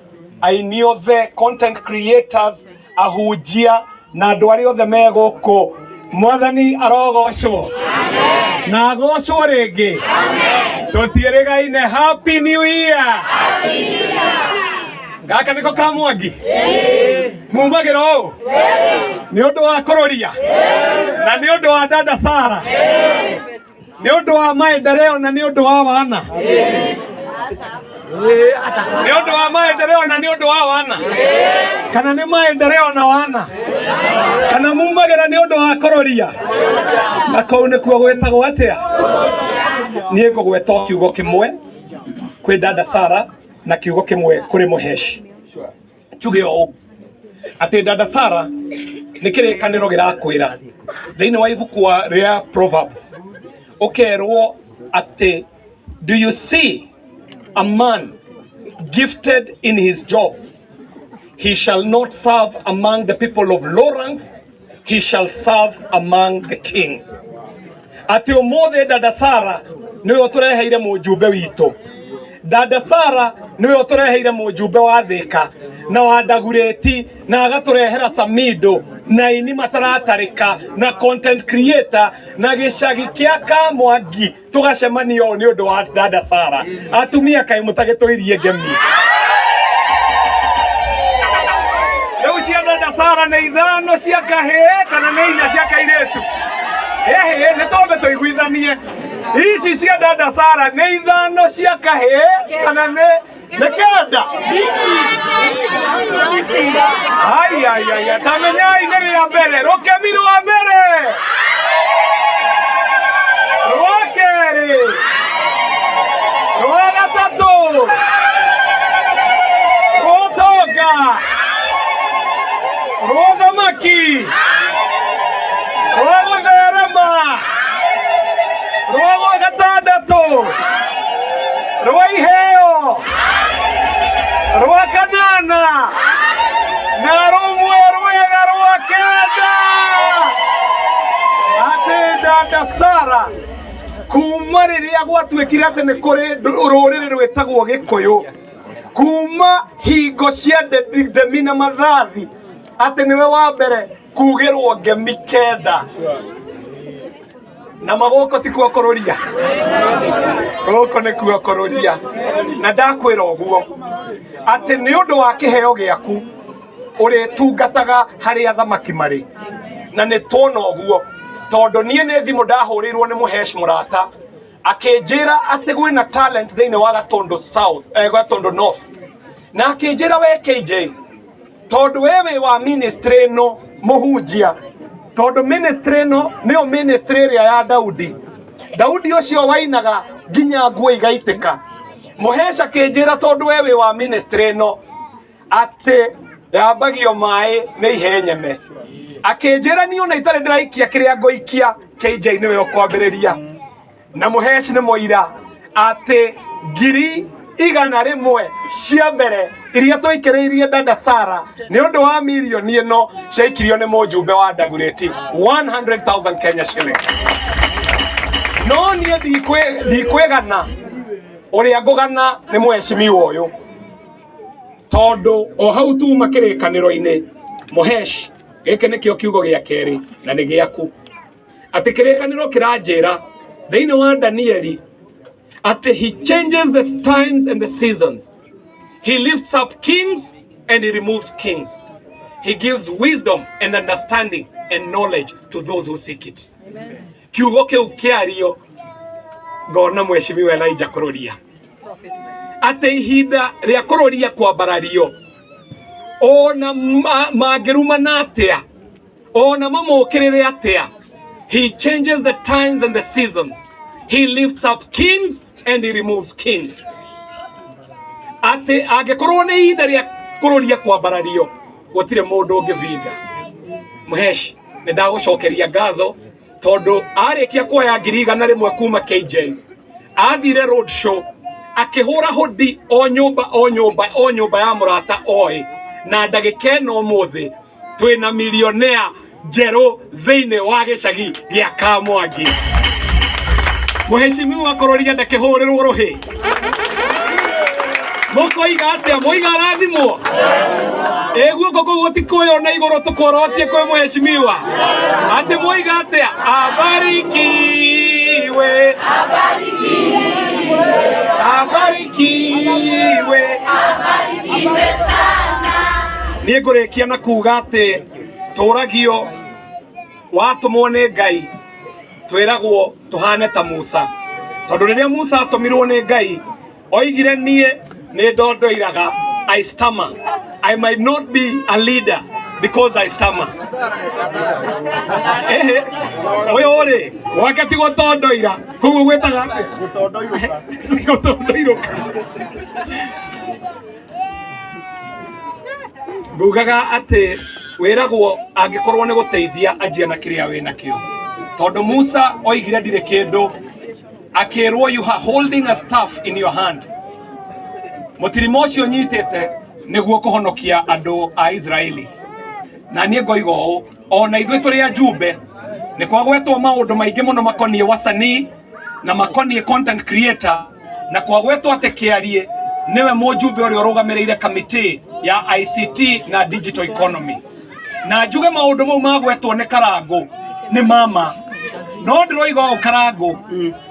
aini othe, content creators, ahunjia na andũ arĩa othe me gũkũ, mwathani arogocwo na agocwo rĩngĩ. Tũtiĩrĩgaine. Happy New Year! Gaka nĩko ka Mwangi mumagĩra ũũ nĩ ũndũ wa kũrũria na nĩ ũndũ wa dada Sara, nĩ ũndũ wa maendeleo na nĩ ũndũ wa wana, nĩ ũndũ wa maendeleo na nĩ ũndũ wa wana, kana nĩ maendeleo na wana, kana mumagĩra nĩ ũndũ wa kũrũria? Na kũu nĩkuo gwĩtagwo atĩa? Niĩ ngũgweta o kiugo kĩmwe kwĩ dada Sara na kiugo kĩmwe kũrĩ mũheshi. Njuge ũũ atĩ dada Sara, nĩ kĩrĩkanĩro gĩrakwĩra thĩinĩ wa ibuku rĩa Proverbs, ũkerwo atĩ, "Do you see a man gifted in his job? He shall not serve among the people of low ranks, he shall serve among the kings." Atĩ ũmũthĩ dada Sara nĩwe ũtũreheire mũjumbe witũ. Dada Sara nĩwe ũtũreheire mũjumbe wa Thĩka na wa Ndagurĩti, na agatũrehera Samido na aini mataratarĩka na content creator na gĩcagi kĩa Kamwangi tũgacemania ũũ nĩ ũndũ wa dada Sara. Atumia, kaĩ mũtagĩtũirie ngemi? Rĩu cia dada Sara nĩ ithano cia kahĩĩ kana nĩ inya cia kairĩtu? Ĩhĩ, nĩ twambe tũiguithanie, ici cia dada Sara nĩ ithano cia kahĩĩ kana nĩ kenda? Ai ai ai, tamenyai nĩ rĩa mbere, rũkemi rwa mbere, rwa kerĩ, rwa gatatũ, rũtonga, rũthamaki, rwa gũtherema, rwa gatandatũ, rwa iheo, rwa kanana na rũmwe rwega, rwa kenda. Atĩ dada Sara, kuma rĩrĩa gwatuĩkire atĩ nĩ kũrĩ rũrĩrĩ rwĩtagwo Gĩkũyũ, kuma hingo cia Ndemi na Mathathi, atĩ nĩwe wa mbere kugĩrwo ngemi kenda. Na magũkũ ti kuo kũrũria, gũkũ nĩ kuo kũrũria. Na ndakwĩra ũguo atĩ nĩ ũndũ wa kĩheo gĩaku ũrĩtungataga harĩa athamaki marĩ, na nĩ tuona ũguo tondũ niĩ nĩ thimũ ndahũrĩirwo nĩ mũhesh mũrata akĩnjĩra atĩ gwĩna talent thĩinĩ wa Gatundu South, Gatundu North, na akĩnjĩra we KJ, tondũ we wĩ wa ministry ĩno mũhunjia, tondũ ministry ĩno nĩyo ministry ĩrĩa ya Daudi, Daudi ũcio wainaga nginya nguo igaitĩka. Mũhesh akĩnjĩra tondũ we wĩ wa ministry ĩno atĩ yambagio maĩ nĩ ihenyeme, akĩnjĩra niĩ ona itarĩ ndĩraikia kĩrĩa ngũikia, KJ nĩwe ũkwambĩrĩria. Na mũhesh nĩ mũira atĩ 100,000 cia mbere iria twaikĩrĩirie dada Sara nĩ ũndũ wa mirioni ĩno ciaikirio nĩ mũjumbe wa Dagoretti 100,000 Kenya shilling. No niĩ ndikwĩgana, ũrĩa ngũgana nĩ mũheshimiwa ũyũ, tondũ o hau tuma kĩrĩkanĩro-inĩ, mũhesh, gĩkĩ nĩkĩo kiugo gĩa kerĩ na nĩ gĩaku, atĩ kĩrĩkanĩro kĩranjĩra thĩinĩ wa Danieli atĩ he changes the times and the seasons, he lifts up kings and he removes kings, he gives wisdom and understanding and knowledge to those who seek it. Kiugo kĩu kĩario ngona mheshimiwa Elijah kũrũria atĩ ihinda rĩa kũrũria kwambarario, ona mangĩrumana atĩa, ona mamũkĩrĩre atĩa, he changes the times and the seasons, he lifts up kings and he removes kings, atĩ angĩkorwo nĩ ihinda rĩa kũrũria kwambarario gũtirĩ mũndũ ũngĩbinga. Mũhesh, nĩ ndagũcokeria ngatho tondũ arĩkia kuoya 100,000 kuma KJ athire road show akĩhũra hũndi o nyũmba o nyũmba o nyũmba ya mũrata oĩ, na ndagĩka ĩno ũmũthĩ twĩna milionea njerũ thĩinĩ wa gĩcagi gĩa Kamwangi. Mũheshimiwa kũrũria ndakĩhũrĩrwo rũhĩ, mũkoiga atĩa? Mũiga arathimwo ĩ guoko kũu gũtikuoywo na igũrũ tũkorotie kwĩ mũheshimiwa atĩ mũiga atĩa? Abarikiwe, abarikiwe. Niĩ ngũrĩkia na kuga atĩ tũragio watũmwo nĩ Ngai, twĩragwo tũhane ta Musa, tondũ rĩrĩa Musa atũmirwo nĩ Ngai oigire niĩ nĩ ndondoiraga, I stammer, I might not be a leader because I stammer. Ehe, ũyũ rĩ gwake ti gũtondoira, koguo gwĩtaga atĩa? Gũtondoirũka. Ngugaga atĩ wĩragwo angĩkorwo nĩ gũteithia anjia na kĩrĩa wĩ nakĩo, tondũ Musa oigire ndirĩ kĩndũ, akĩrwo you are holding a staff in your hand, mũtirima ũcio nyitĩte nĩguo kũhonokia andũ a Israeli. Na niĩ ngoiga ũũ, ona ithuĩ tũrĩ ajumbe nĩ kwagwetwo maũndũ maingĩ mũno makoniĩ wasanii na makoniĩ content creator, na kwagwetwo atĩ Kĩarie nĩwe mũjumbe ũrĩa ũrũgamĩrĩire kamĩtĩ ya ICT na digital economy, na njuge maũndũ mau magwetwo nĩ Karangũ nĩ mama, no ndĩroiga ũũ Karangũ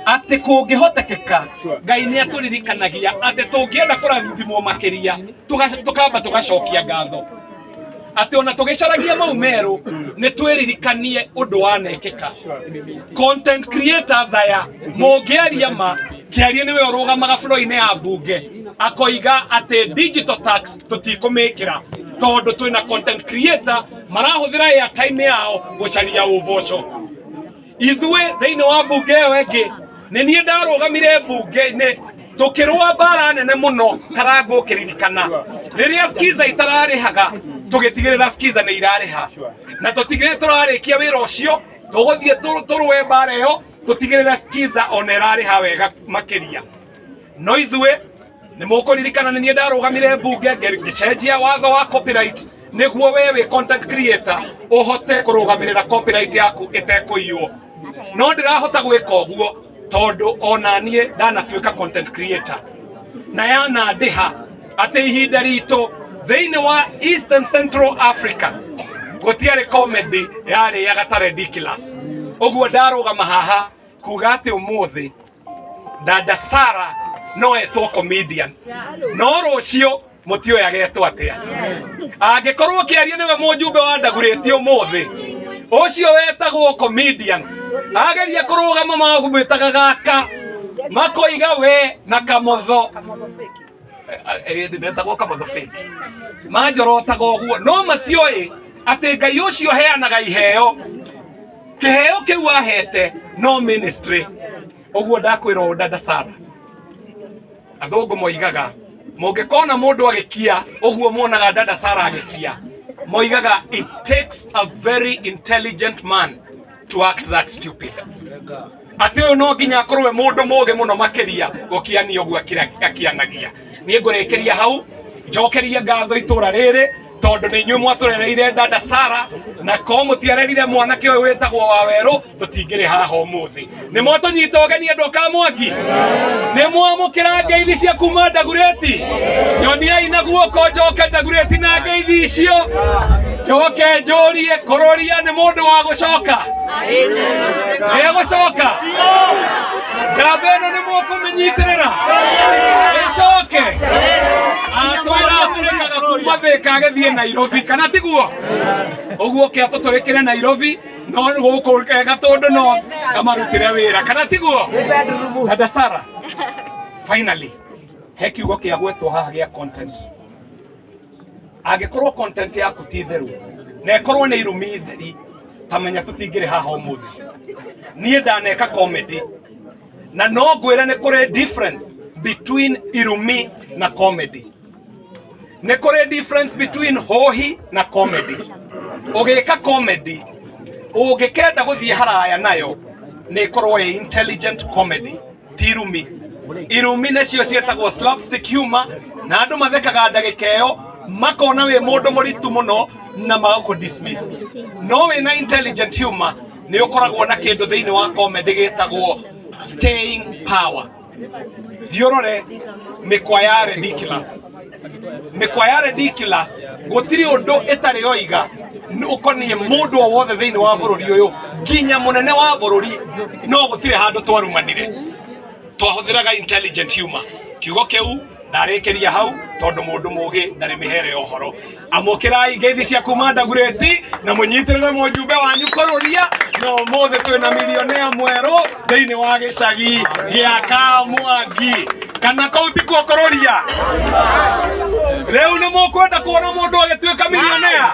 atĩ kũngĩhotekeka Ngai nĩ atũririkanagia atĩ tũngĩenda kũrathimwo makĩria tũkamba tũgacokia ngatho, atĩ ona tũgĩcaragia mau merũ nĩ twĩririkanie ũndũ wanekĩka. Content creators aya mũngĩaria ma Kĩarie nĩwe ũrũgamaga floor-inĩ ya mbunge akoiga atĩ digital tax tũtikũmĩkĩra tondũ twĩna content creator marahũthĩra airtime yao gũcaria ũboco. Ithuĩ thĩinĩ wa mbunge ĩyo ĩngĩ nĩ niĩ ndarũgamire mbunge-inĩ tũkĩrũa mbara nene mũno Karangũ ũkĩririkana rĩrĩa skiza itararĩhaga, tũgĩtigĩrĩra skiza nĩ irarĩha, na tũtigĩrĩre tũrarĩkia wĩra ũcio tũgũthiĩ tũrũe mbara ĩyo tũtigĩrĩre skiza ona ĩrarĩha wega makĩria. No ithuĩ nĩ mũkũririkana nĩ niĩ ndarũgamire mbunge ngĩcenjia watho wa copyright nĩguo we wĩ content creator ũhote kũrũgamĩrĩra copyright yaku ĩtekũiywo, no ndĩrahota gwĩka ũguo tondũ ona niĩ ndanatuĩka content creator na yanandĩha atĩ ihinda ritũ thĩinĩ wa East and Central Africa gũtiarĩ comedy yarĩaga ta Ridiculous ũguo ndarũgama haha. Kuga atĩ ũmũthĩ dada Sara no etwo comedian, no rũciũ mũtiũĩ agetwo atĩa. Angĩkorwo kĩaria nĩwe mũjumbe wa Ndagurĩti ũmũthĩ, ũcio wetagwo comedian ageria kũrũgama magũmĩtaga gaka makoiga we na kamotho ndetagwo kamotho fake, manjorotaga ũguo, no matioĩ atĩ Ngai ũcio heanaga iheo, kĩheo kĩu ahete no ministry. Ũguo ndakwĩra ũũ dada Sara, athũngũ moigaga mũngĩkona mũndũ agĩkia ũguo muonaga dada Sara agĩkia, moigaga it takes a very intelligent man to act that stupid. Atĩ ũyũ no nginya akorwo e mũndũ mũgĩ mũno makĩria gũkiania ũguo akianagia. Niĩ ngũrĩkĩria hau, njokerie ngatho itũra rĩrĩ tondũ nĩ inyuĩ mwatũrereire dada Sara, na ko mũtiarerire mwanake ũyũ wĩtagwo Wawerũ tũtingĩrĩ haha ũmũthĩ. Nĩ mwatũnyita ũgeni andũ a Kamwangi, nĩ mwamũkĩra ngeithi cia kuma Ndagurĩti. Nyoniai na guoko njoke Ndagurĩti na ngeithi icio, njoke njũrie kũrũria nĩ mũndũ wa gũcoka, nĩ egũcoka. Njamba ĩno nĩ mũkũmĩnyitĩrĩra ĩcoke atwĩra atũrĩkaga kuma Thĩka agĩthiĩ Nairobi, kana tiguo? Ũguo ke atũtũrĩkĩre Nairobi, no gũkũ Gatũndũ no amarutĩre wĩra, kana tiguo? Dada Sara, finally he kiugo kĩa gwetwo haha gĩa content. Angĩkorwo content yaku ti theru na ĩkorwo nĩ irumi theri, ta menya tũtingĩrĩ haha ũmũthĩ. Niĩ ndaneka comedy na no ngwĩre nĩ kũrĩ difference between irumi na comedy, nĩ kũrĩ difference between hohi na comedy. Ũgĩka comedy ũngĩkenda gũthiĩ haraya nayo nĩ ĩkorwo ĩ intelligent comedy, ti irumi. Irumi nĩcio ciĩtagwo slapstick humor, na andũ mathekaga ndagĩka ĩyo makona wĩ mũndũ mũritu mũno na magakũ dismiss. No wĩna intelligent humor nĩ ũkoragwo na kĩndũ thĩinĩ wa comedy gĩtagwo staying power. Thiĩ ũrore mĩkwa ya Ridiculous, mĩkwa ya Ridiculous gũtirĩ ũndũ ĩtarĩ yoiga ũkoniĩ mũndũ o wothe thĩinĩ wa bũrũri ũyũ nginya mũnene wa bũrũri, no gũtirĩ handũ twarumanire, twahũthĩraga intelligent humor. Kiugo kĩu ndarĩkĩria hau tondũ mũndũ mũgĩ ndarĩ mĩhere ya ũhoro. Amũkĩrai ngeithi cia kuma Ndagurĩti na mũnyitĩrĩre mũjumbe wanyu kũrũria, na ũmũthĩ twĩna milionea mwerũ thĩinĩ wa gĩcagi gĩa Kamwangi. Kana kũu tikuo kũrũria? Rĩu nĩ mũkwenda kuona mũndũ agĩtuĩka milionea?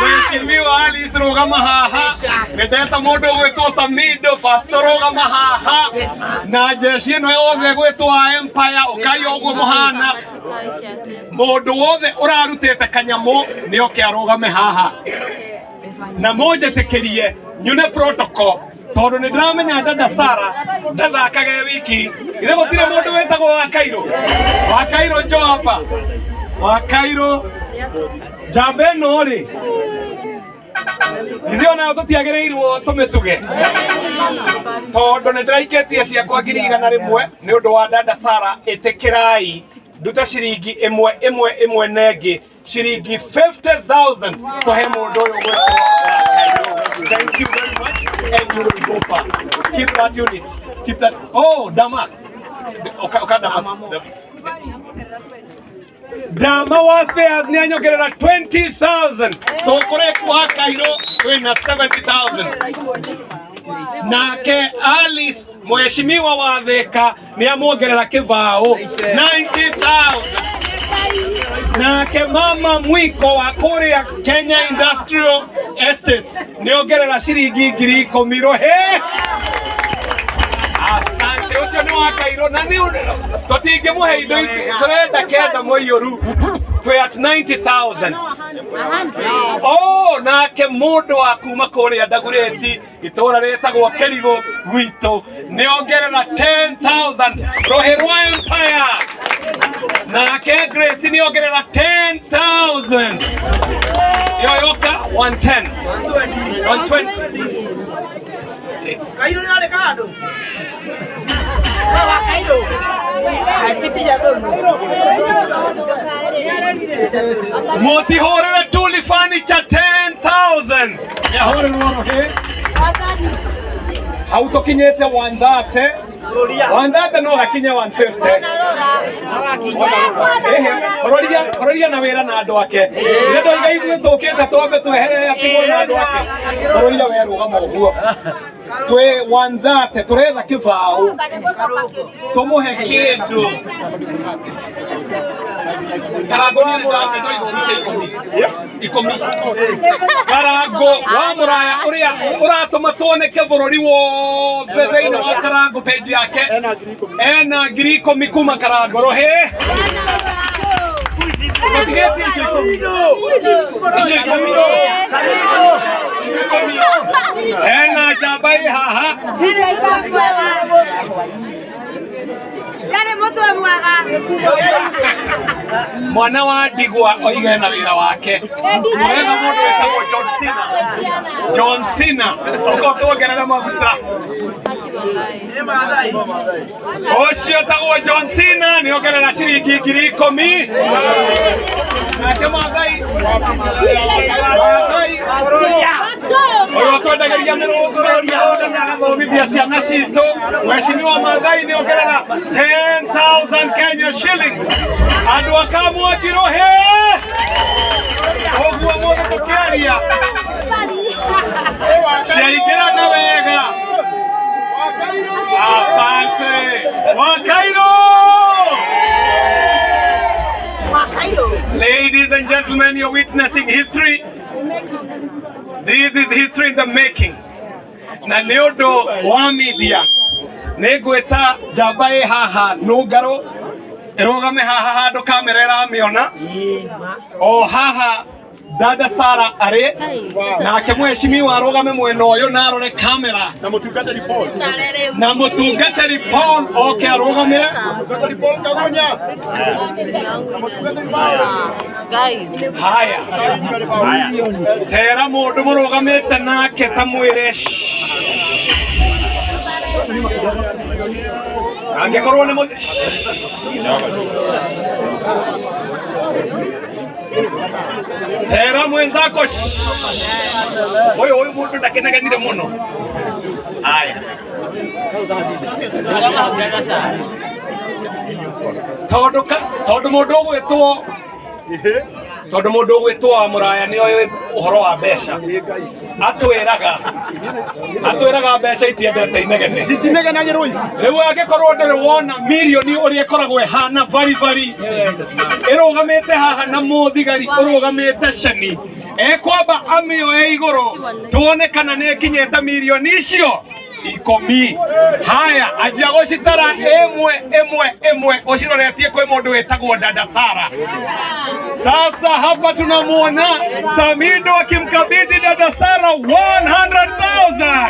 Mheshimiwa Alice rũgama haha, nĩ ndeta mũndũ ũgwĩtwo Samido Fatso rũgama haha, na jeshi ĩno yothe ĩgwĩtwo Empire ũkai ũguo mũhana. Mũndũ wothe ũrarutĩte kanyamũ nĩ oke arũgame haha na mũnjĩtĩkĩrie nyune protocol, tondũ nĩ ndĩramenya dada Sara ndathakaga e wiki. Ithe gũtirĩ mũndũ wĩtagwo wa Kairũ? Wa Kairũ njo hapa. Wa Kairũ, njamba ĩno rĩ, ithuĩ onayo tũtiagĩrĩirwo tũmĩtuge, tondũ nĩ ndĩraikĩtie ciakwa 100,000 nĩ ũndũ wa dada Sara. Ĩtĩkĩrai nduta ciringi ĩmwe ĩmwe ĩmwe nengĩ ciringi 50,000 tũhe mũndũ ũyũ ũgwĩtwo wa Kairũ. Thank you very much and you will go far. Keep that unit, keep that. Oh, dama oka dama, dama wa Spares nĩ anyongerera 20,000, so kũrĩ wa Kairũ twĩna 70,000. Nake Alice mheshimiwa wa Thika nĩ amuongerera kĩbaũ 90,000. Nake mama mwiko wa kũrĩa Kenya Industrial Estates nĩ ongerera ciringi 10,000. Rũhĩ, asante. Ũcio nĩ wa Kairũ na nĩ tũtingĩmũhe indo tũrenda kenda mũiyũru, twĩ at 90,000. Oh, nake mũndũ wa kuma kũrĩa Ndagurĩti itũra rĩtagwo Kĩrigũ gwitũ nĩ ongerera 10,000, rũhĩ rwa Empire. Nake Grace nĩ ongerera 10,000, ĩyo yoka 110, 120. Kairũ nĩ arĩ handũ. Wa Kairũ. Aipitisha thũnũ. Mũtihũrĩre Tuli Furniture 10,000 yahũrĩrwo rũhĩ. Hau tũkinyĩte 130. 130 no gakinye 150. Ehe, kororia kororia na wĩra na andũ ake. Nĩ ndoiga ithuĩ tũkĩte twambe twehere atigwo na andũ ake. Kororia we rũgama ũguo. Twĩ 130 tũretha kĩbaũ tũmũhe kĩndũ. Karango niĩ nĩ ndoiga ikũmi. Ikũmi. Karango wa mũraya ũrĩa ũratũma tuoneke bũrũri wothe thĩinĩ wa Karango page yake ena 10,000 kuma Karango rũhĩ. Mũtigĩtie icio ikũmi. Icio ikũmi. Icio ikũmi. Hena njamba ĩ haha. Ndarĩ mũtwe mwega. Mwana wa ndigwa oige na wĩra wake. Mũretha mũndũ wĩtagwo John Cena. John Cena. Ũka ũtuongerere maguta. Ũcio tagwo John Cena nĩ ongerera ciringi 10,000. Nake Maathai Maathai ũyũ ũtwendagĩria mĩrũngo na agathomithia ciana citũ. Mheshimiwa Maathai nĩ ongerera 10,000 Kenya shillings. Andũ a Kamwangi rũhĩ. Ũguo mũndũ tũkĩaria ciaingĩra na wega. Asante. Wakairo. Ladies and gentlemen, you're witnessing history. This is history in the making. Na nĩ ũndũ wa media nĩ ngwĩta njamba ĩ haha nũngarũ ĩrũgame haha handũ kamera ĩramĩona o haha dada Sara arĩ nake mheshimiwa arũgame mwena ũyũ na arore kamera Na mũtungatĩri Paul. na mũtungatĩri Paul oke arũgamĩre. Mũtungatĩri Paul Kagunya. Haya, tera mũndũ mũrũgamĩte nake ta mwĩre angĩkorwo nĩ mũthi tera mwenzako ũyũ ũyũ mũndũ ndakenegenire mũno. Haya, tondũ tondũ mũndũ ũgwĩtwo tondũ mũndũ ũgwĩtwo wa mũraya nĩ oĩ ũhoro wa mbeca atwĩraga atwĩraga mbeca itiendete inegene. Citinegenagĩrwo ici. Rĩu angĩkorwo ndũrĩ wona mirioni ũrĩa ĩkoragwo ĩhana baribari ĩrũgamĩte haha na mũthigari ũrũgamĩte ceni ekwamba amĩoe igũrũ tuone kana nĩ ĩkinyĩte mirioni icio ikũmi. Haya, anjia gũcitara ĩmwe ĩmwe ĩmwe ũciroretie kwĩ mũndũ wĩtagwo dada Sara. Sasa hapa tunamuona Samido akimkabidhi dada Sara 100,000.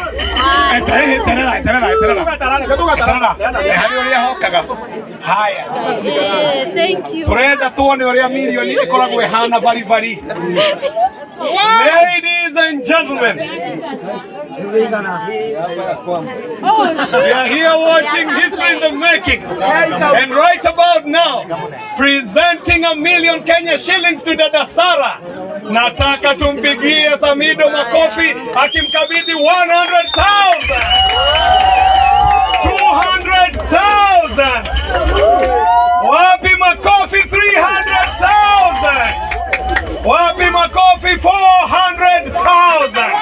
Eterera, eterera, eterera. Eterera. Harĩ ũrĩa hokaga. Haya. Thank you. Turenda tuone ũrĩa mirioni ĩkoragwo ĩhana baribari. Ladies and gentlemen, we are here watching history in the making. And right about now, presenting 1,000,000 Kenya shillings to Dada Sara. Nataka tumpigie Samido makofi akimkabidhi 100,000. 200,000. Wapi makofi 300,000. Wapi makofi 400,000.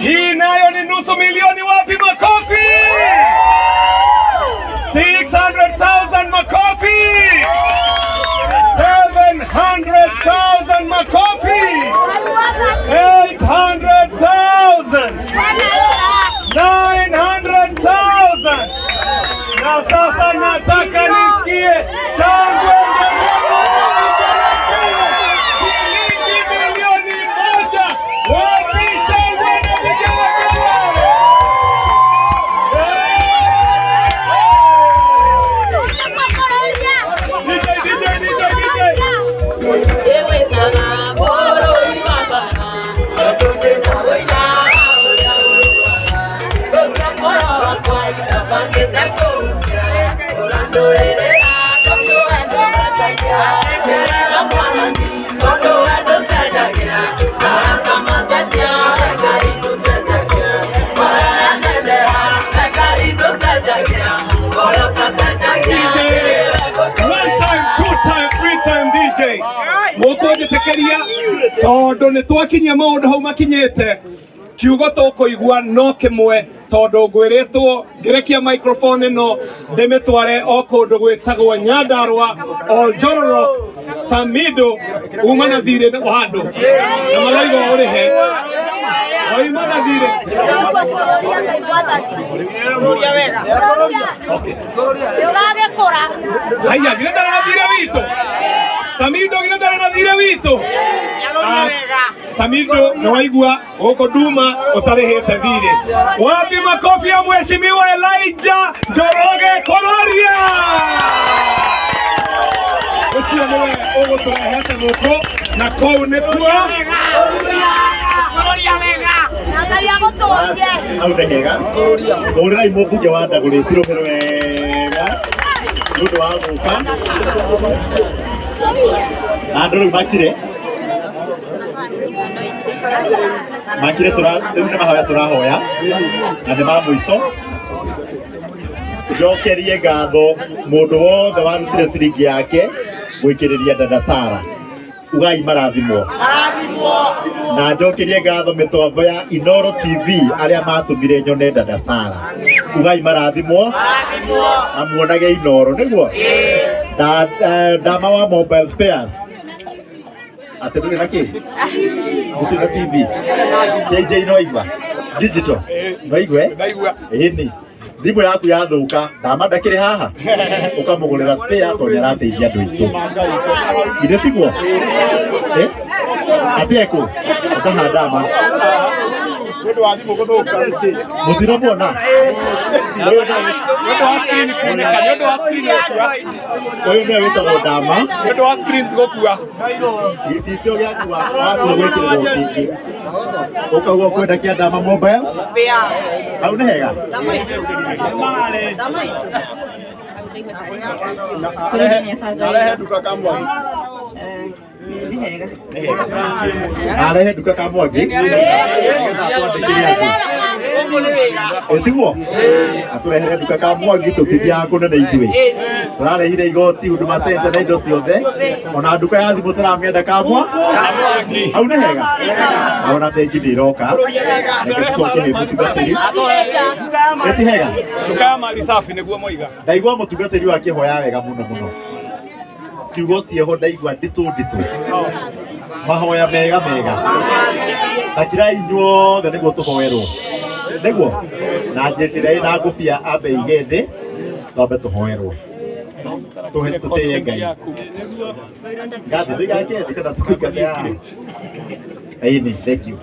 Hii nayo ni 500,000. Wapi makofi? 600,000 makofi. 700,000 makofi. 800,000. 900,000. Na sasa nataka nisikie shangwe shilingi 1,000,000. Wapi shangwe na vigelegele? DJ, DJ, DJ, DJ. DJ, one time, two time, three time DJ. Mũkũnjĩtĩkĩria tondũ nĩ twakinyia maũndũ hau makinyĩte kiugo tũkũigua no kĩmwe tondũ ngwĩrĩtwo ngĩrekia microphone ĩno ndĩmĩtware o kũndũ gwĩtagwo Nyandarua Oljororok Samido uma na thirĩ wa andũ na marauga ũrĩhe waima na thirĩ. Haya, githĩ ndarĩ na thirĩ witũ? Samido githĩ ndarĩ na thirĩ witũ? Samido nĩ waigua gũkũ Nduma ũtarĩhĩte thirĩ. Wapi makofi ya Mheshimiwa Elijah Njoroge Kororia? Ũcio nĩwe ũgũtũrehete gũkũ na kũu nĩkuo. Hau nĩ hega. Hũrĩrai mũmbunge wa Ndagũrĩti rũhĩ wega nĩ ũndũ wa gũka na andũ rĩu makire makire rĩu nĩ mahoya tũrahoya na nĩ ma mũico. Njokerie ngatho mũndũ wothe warutire ciringi yake gwĩkĩrĩria dada Sara. Ugai marathimwo. Na njokerie ngatho mĩtambo ya Inoro TV arĩa matũmire nyone dada Sara. Ugai marathimwo na muonage Inoro nĩguo. Dama wa mobile spares atĩ ndũrĩ na kĩ gũtirĩ na TV JJ no igua digital no igue ĩni thimũ yaku yathũka dama ndakĩrĩ haha ũkamũgũrĩra spare tondũ nĩarateithia andũ aitũ githĩ tiguo atĩ ekũ ũkaha dama mũtinamuona ũyũ nĩwe wĩtagwo dama nĩ ũndũ wa screens gũkua gĩcicio gĩaku watua gwĩkĩrĩrwo kĩngĩ ũkauga ũkwenda kĩa dama mobile hau nĩ hega. Arehe nduka ka Mwangi. Arehe nduka ka Mwangi nĩgetha atwandĩkĩre andũ ĩtiguo atũrehere nduka ka Mwangi tũtithiaga kũnene ithuĩ tũrarehire igoti Huduma Center na indo ciothe ona nduka ya thimũ tũramĩenda ka Mwangi hau nĩ hega ona bengi nĩ ĩroka reke tũcoke he mũtungatĩri ĩti hega nduka ya mali safi nĩguo moiga. Ndaigua mũtungatĩri wa akĩhoya wega mũno mũno ciugo cieho ndaigua nditũ nditũ mahoya mega mega takirai inyuothe nĩguo tũhoerwo nĩguo na njeci ĩrĩa ĩna ngũbia ambe ige thĩ twambe tũhoerwo tũtĩye Ngai ngathĩ ndũigake thĩ kana tũkũingate haha. Ĩni, thank you.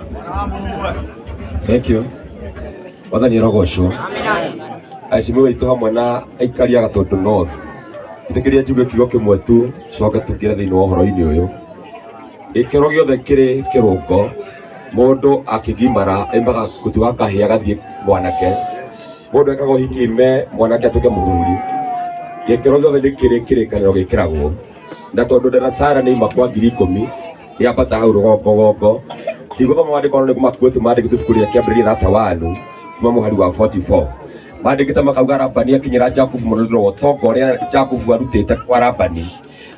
Thank you. Wathani ĩrogocwo. Aheshimiwa aitũ hamwe na aikari a Gatũndũ North. Ĩtĩkĩria njuge kiugo kĩmwe tu coke tũingĩre thĩinĩ wa ũhoro-inĩ ũyũ. Gĩkĩro gĩothe kĩrĩ kĩrũngo mũndũ akĩgimara aimaga gũtuga kahĩĩ agathiĩ mwanake. Mũndũ ekaga ũhiki ime mwanake atuĩke mũthuri. Gĩkĩro gĩothe nĩ kĩrĩ kĩrĩkanĩro gĩkĩragwo. Na tondũ dada Sara nĩ ima kwa 10,000 nĩambata hau rũgongo gongo. Ndigũthoma maandĩko no nĩguo makuĩte maandĩkĩtwo ibuku rĩa kĩambĩrĩria thate wanu kuma mũhari wa 44. Maandĩkĩte makauga Labani akinyĩra Jakubu mũno nĩ ũndũ wa ũtonga ũrĩa Jakubu arutĩte kwa Labani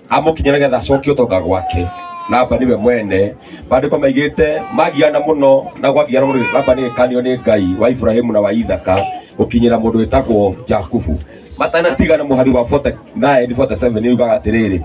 amũkinyĩra nĩgetha acokie ũtonga gwake. Labani we mwene maandĩko maigĩte magiana mũno na gwagiana mũno Labani agĩkanio nĩ Ngai wa Ibrahimu na wa Ithaka gũkinyĩra mũndũ wĩtagwo Jakubu. Matanatigana mũhari wa 49 47 yugaga atĩrĩrĩ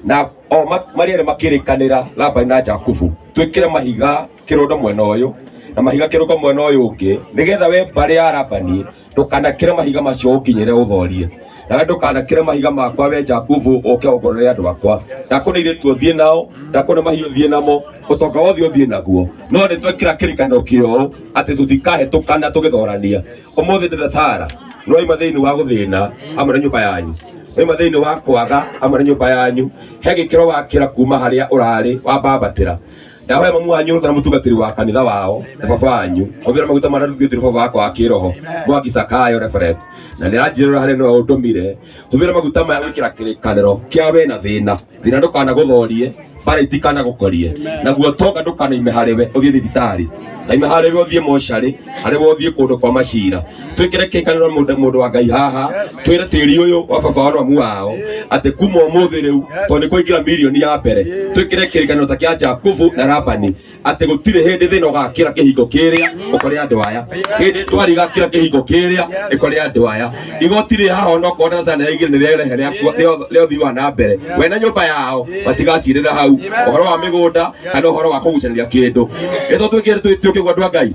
na o marĩ erĩ makĩrĩkanĩra Labani na Jakubu twĩkĩre mahiga kĩrũndo mwena ũyũ na mahiga kĩrũndo mwena ũyũ ũngĩ nĩgetha we mbarĩ ya Labani ndũkanakĩre mahiga macio ũnginyĩre ũthorie nawe ndũkanakĩre mahiga makwa we Jakubu ũke ũngorere andũ akwa ndakũne airĩtu ũthiĩ nao ndakũne mahiũ ũthiĩ namo ũtonga wothe ũthiĩ naguo no nĩ twekĩra kĩrĩkanĩro kĩo atĩ tũtikahĩtũkana tũgĩthorania ũmũthĩ dada Sara nĩwaima thĩinĩ wa gũthĩna hamwe na nyũmba yanyu nĩwaima thĩinĩ wa kwaga hamwe na nyũmba yanyu he gĩkĩro wakĩra kuma harĩa ũrarĩ wambambatĩra ndahoya mamu wanyu na mũtungatĩri wa kanitha wao na baba wanyu hũthĩra maguta marĩa ndutĩtwo baba wakwa wa kĩroho Mwangi Zakayo reverend na nĩaranjĩrĩra harĩa nĩwe ũndũmire hũthĩra maguta maya gwĩkĩra kĩrĩkanĩro kĩa we na thĩna thĩna ndũkanagũthorie mbara itikanagũkorie naguo tonga ndũkanaime harĩwe ũthiĩ thibitarĩ Taima harĩ we ũthiĩ mocarĩ, harĩ we ũthiĩ kũndũ kwa macira. Twĩkĩre kĩkanĩro mũndũ wa Ngai haha, twĩre tĩri ũyũ wa baba wao na mamu wao atĩ kuma ũmũthĩ rĩu tondũ nĩ kũingĩra mirioni ya mbere, twĩkĩre kĩrĩkanĩro ta kĩa Jakubu na Labani atĩ gũtirĩ hĩndĩ thĩna ũgakĩra kĩhingo kĩrĩa ũkore andũ aya, hĩndĩ ndwari ĩgakĩra kĩhingo kĩrĩa ĩkore andũ aya. Igoti rĩ haha onokorwo Tanzania rĩaigĩrĩ nĩ rĩarehe rĩa ũthii wa na mbere, we na nyũmba yao matigacirĩra hau ũhoro wa mĩgũnda kana ũhoro wa kũgucanĩria kĩndũ. Ĩto twĩkĩre twĩkĩgwo andũ a Ngai,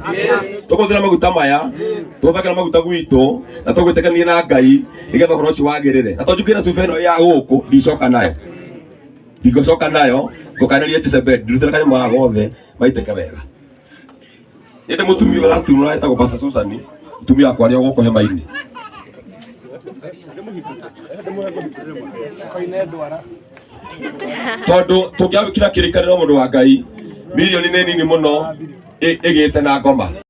tũkũhũthĩra maguta maya, tũhũthagĩra maguta gwitũ na tũgwĩtĩkania na Ngai nĩgetha ũhoro ũcio wagĩrĩre. Na tondũ njukĩre cuba ĩno ya gũkũ ndicoka nayo, ndingũcoka nayo, ngũkanĩria Jezebel ndirutĩre kanyamũ ga gothe maitĩke wega. Nĩ ndĩ mũtumia ũratunũra etagwo Pastor Susan, mũtumia wakwa arĩ o gũkũ hema-inĩ. Tondũ tũngĩamũkĩra kĩrĩkanĩro mũndũ wa Ngai, mirioni nĩ nini mũno ĩgĩte na ngoma.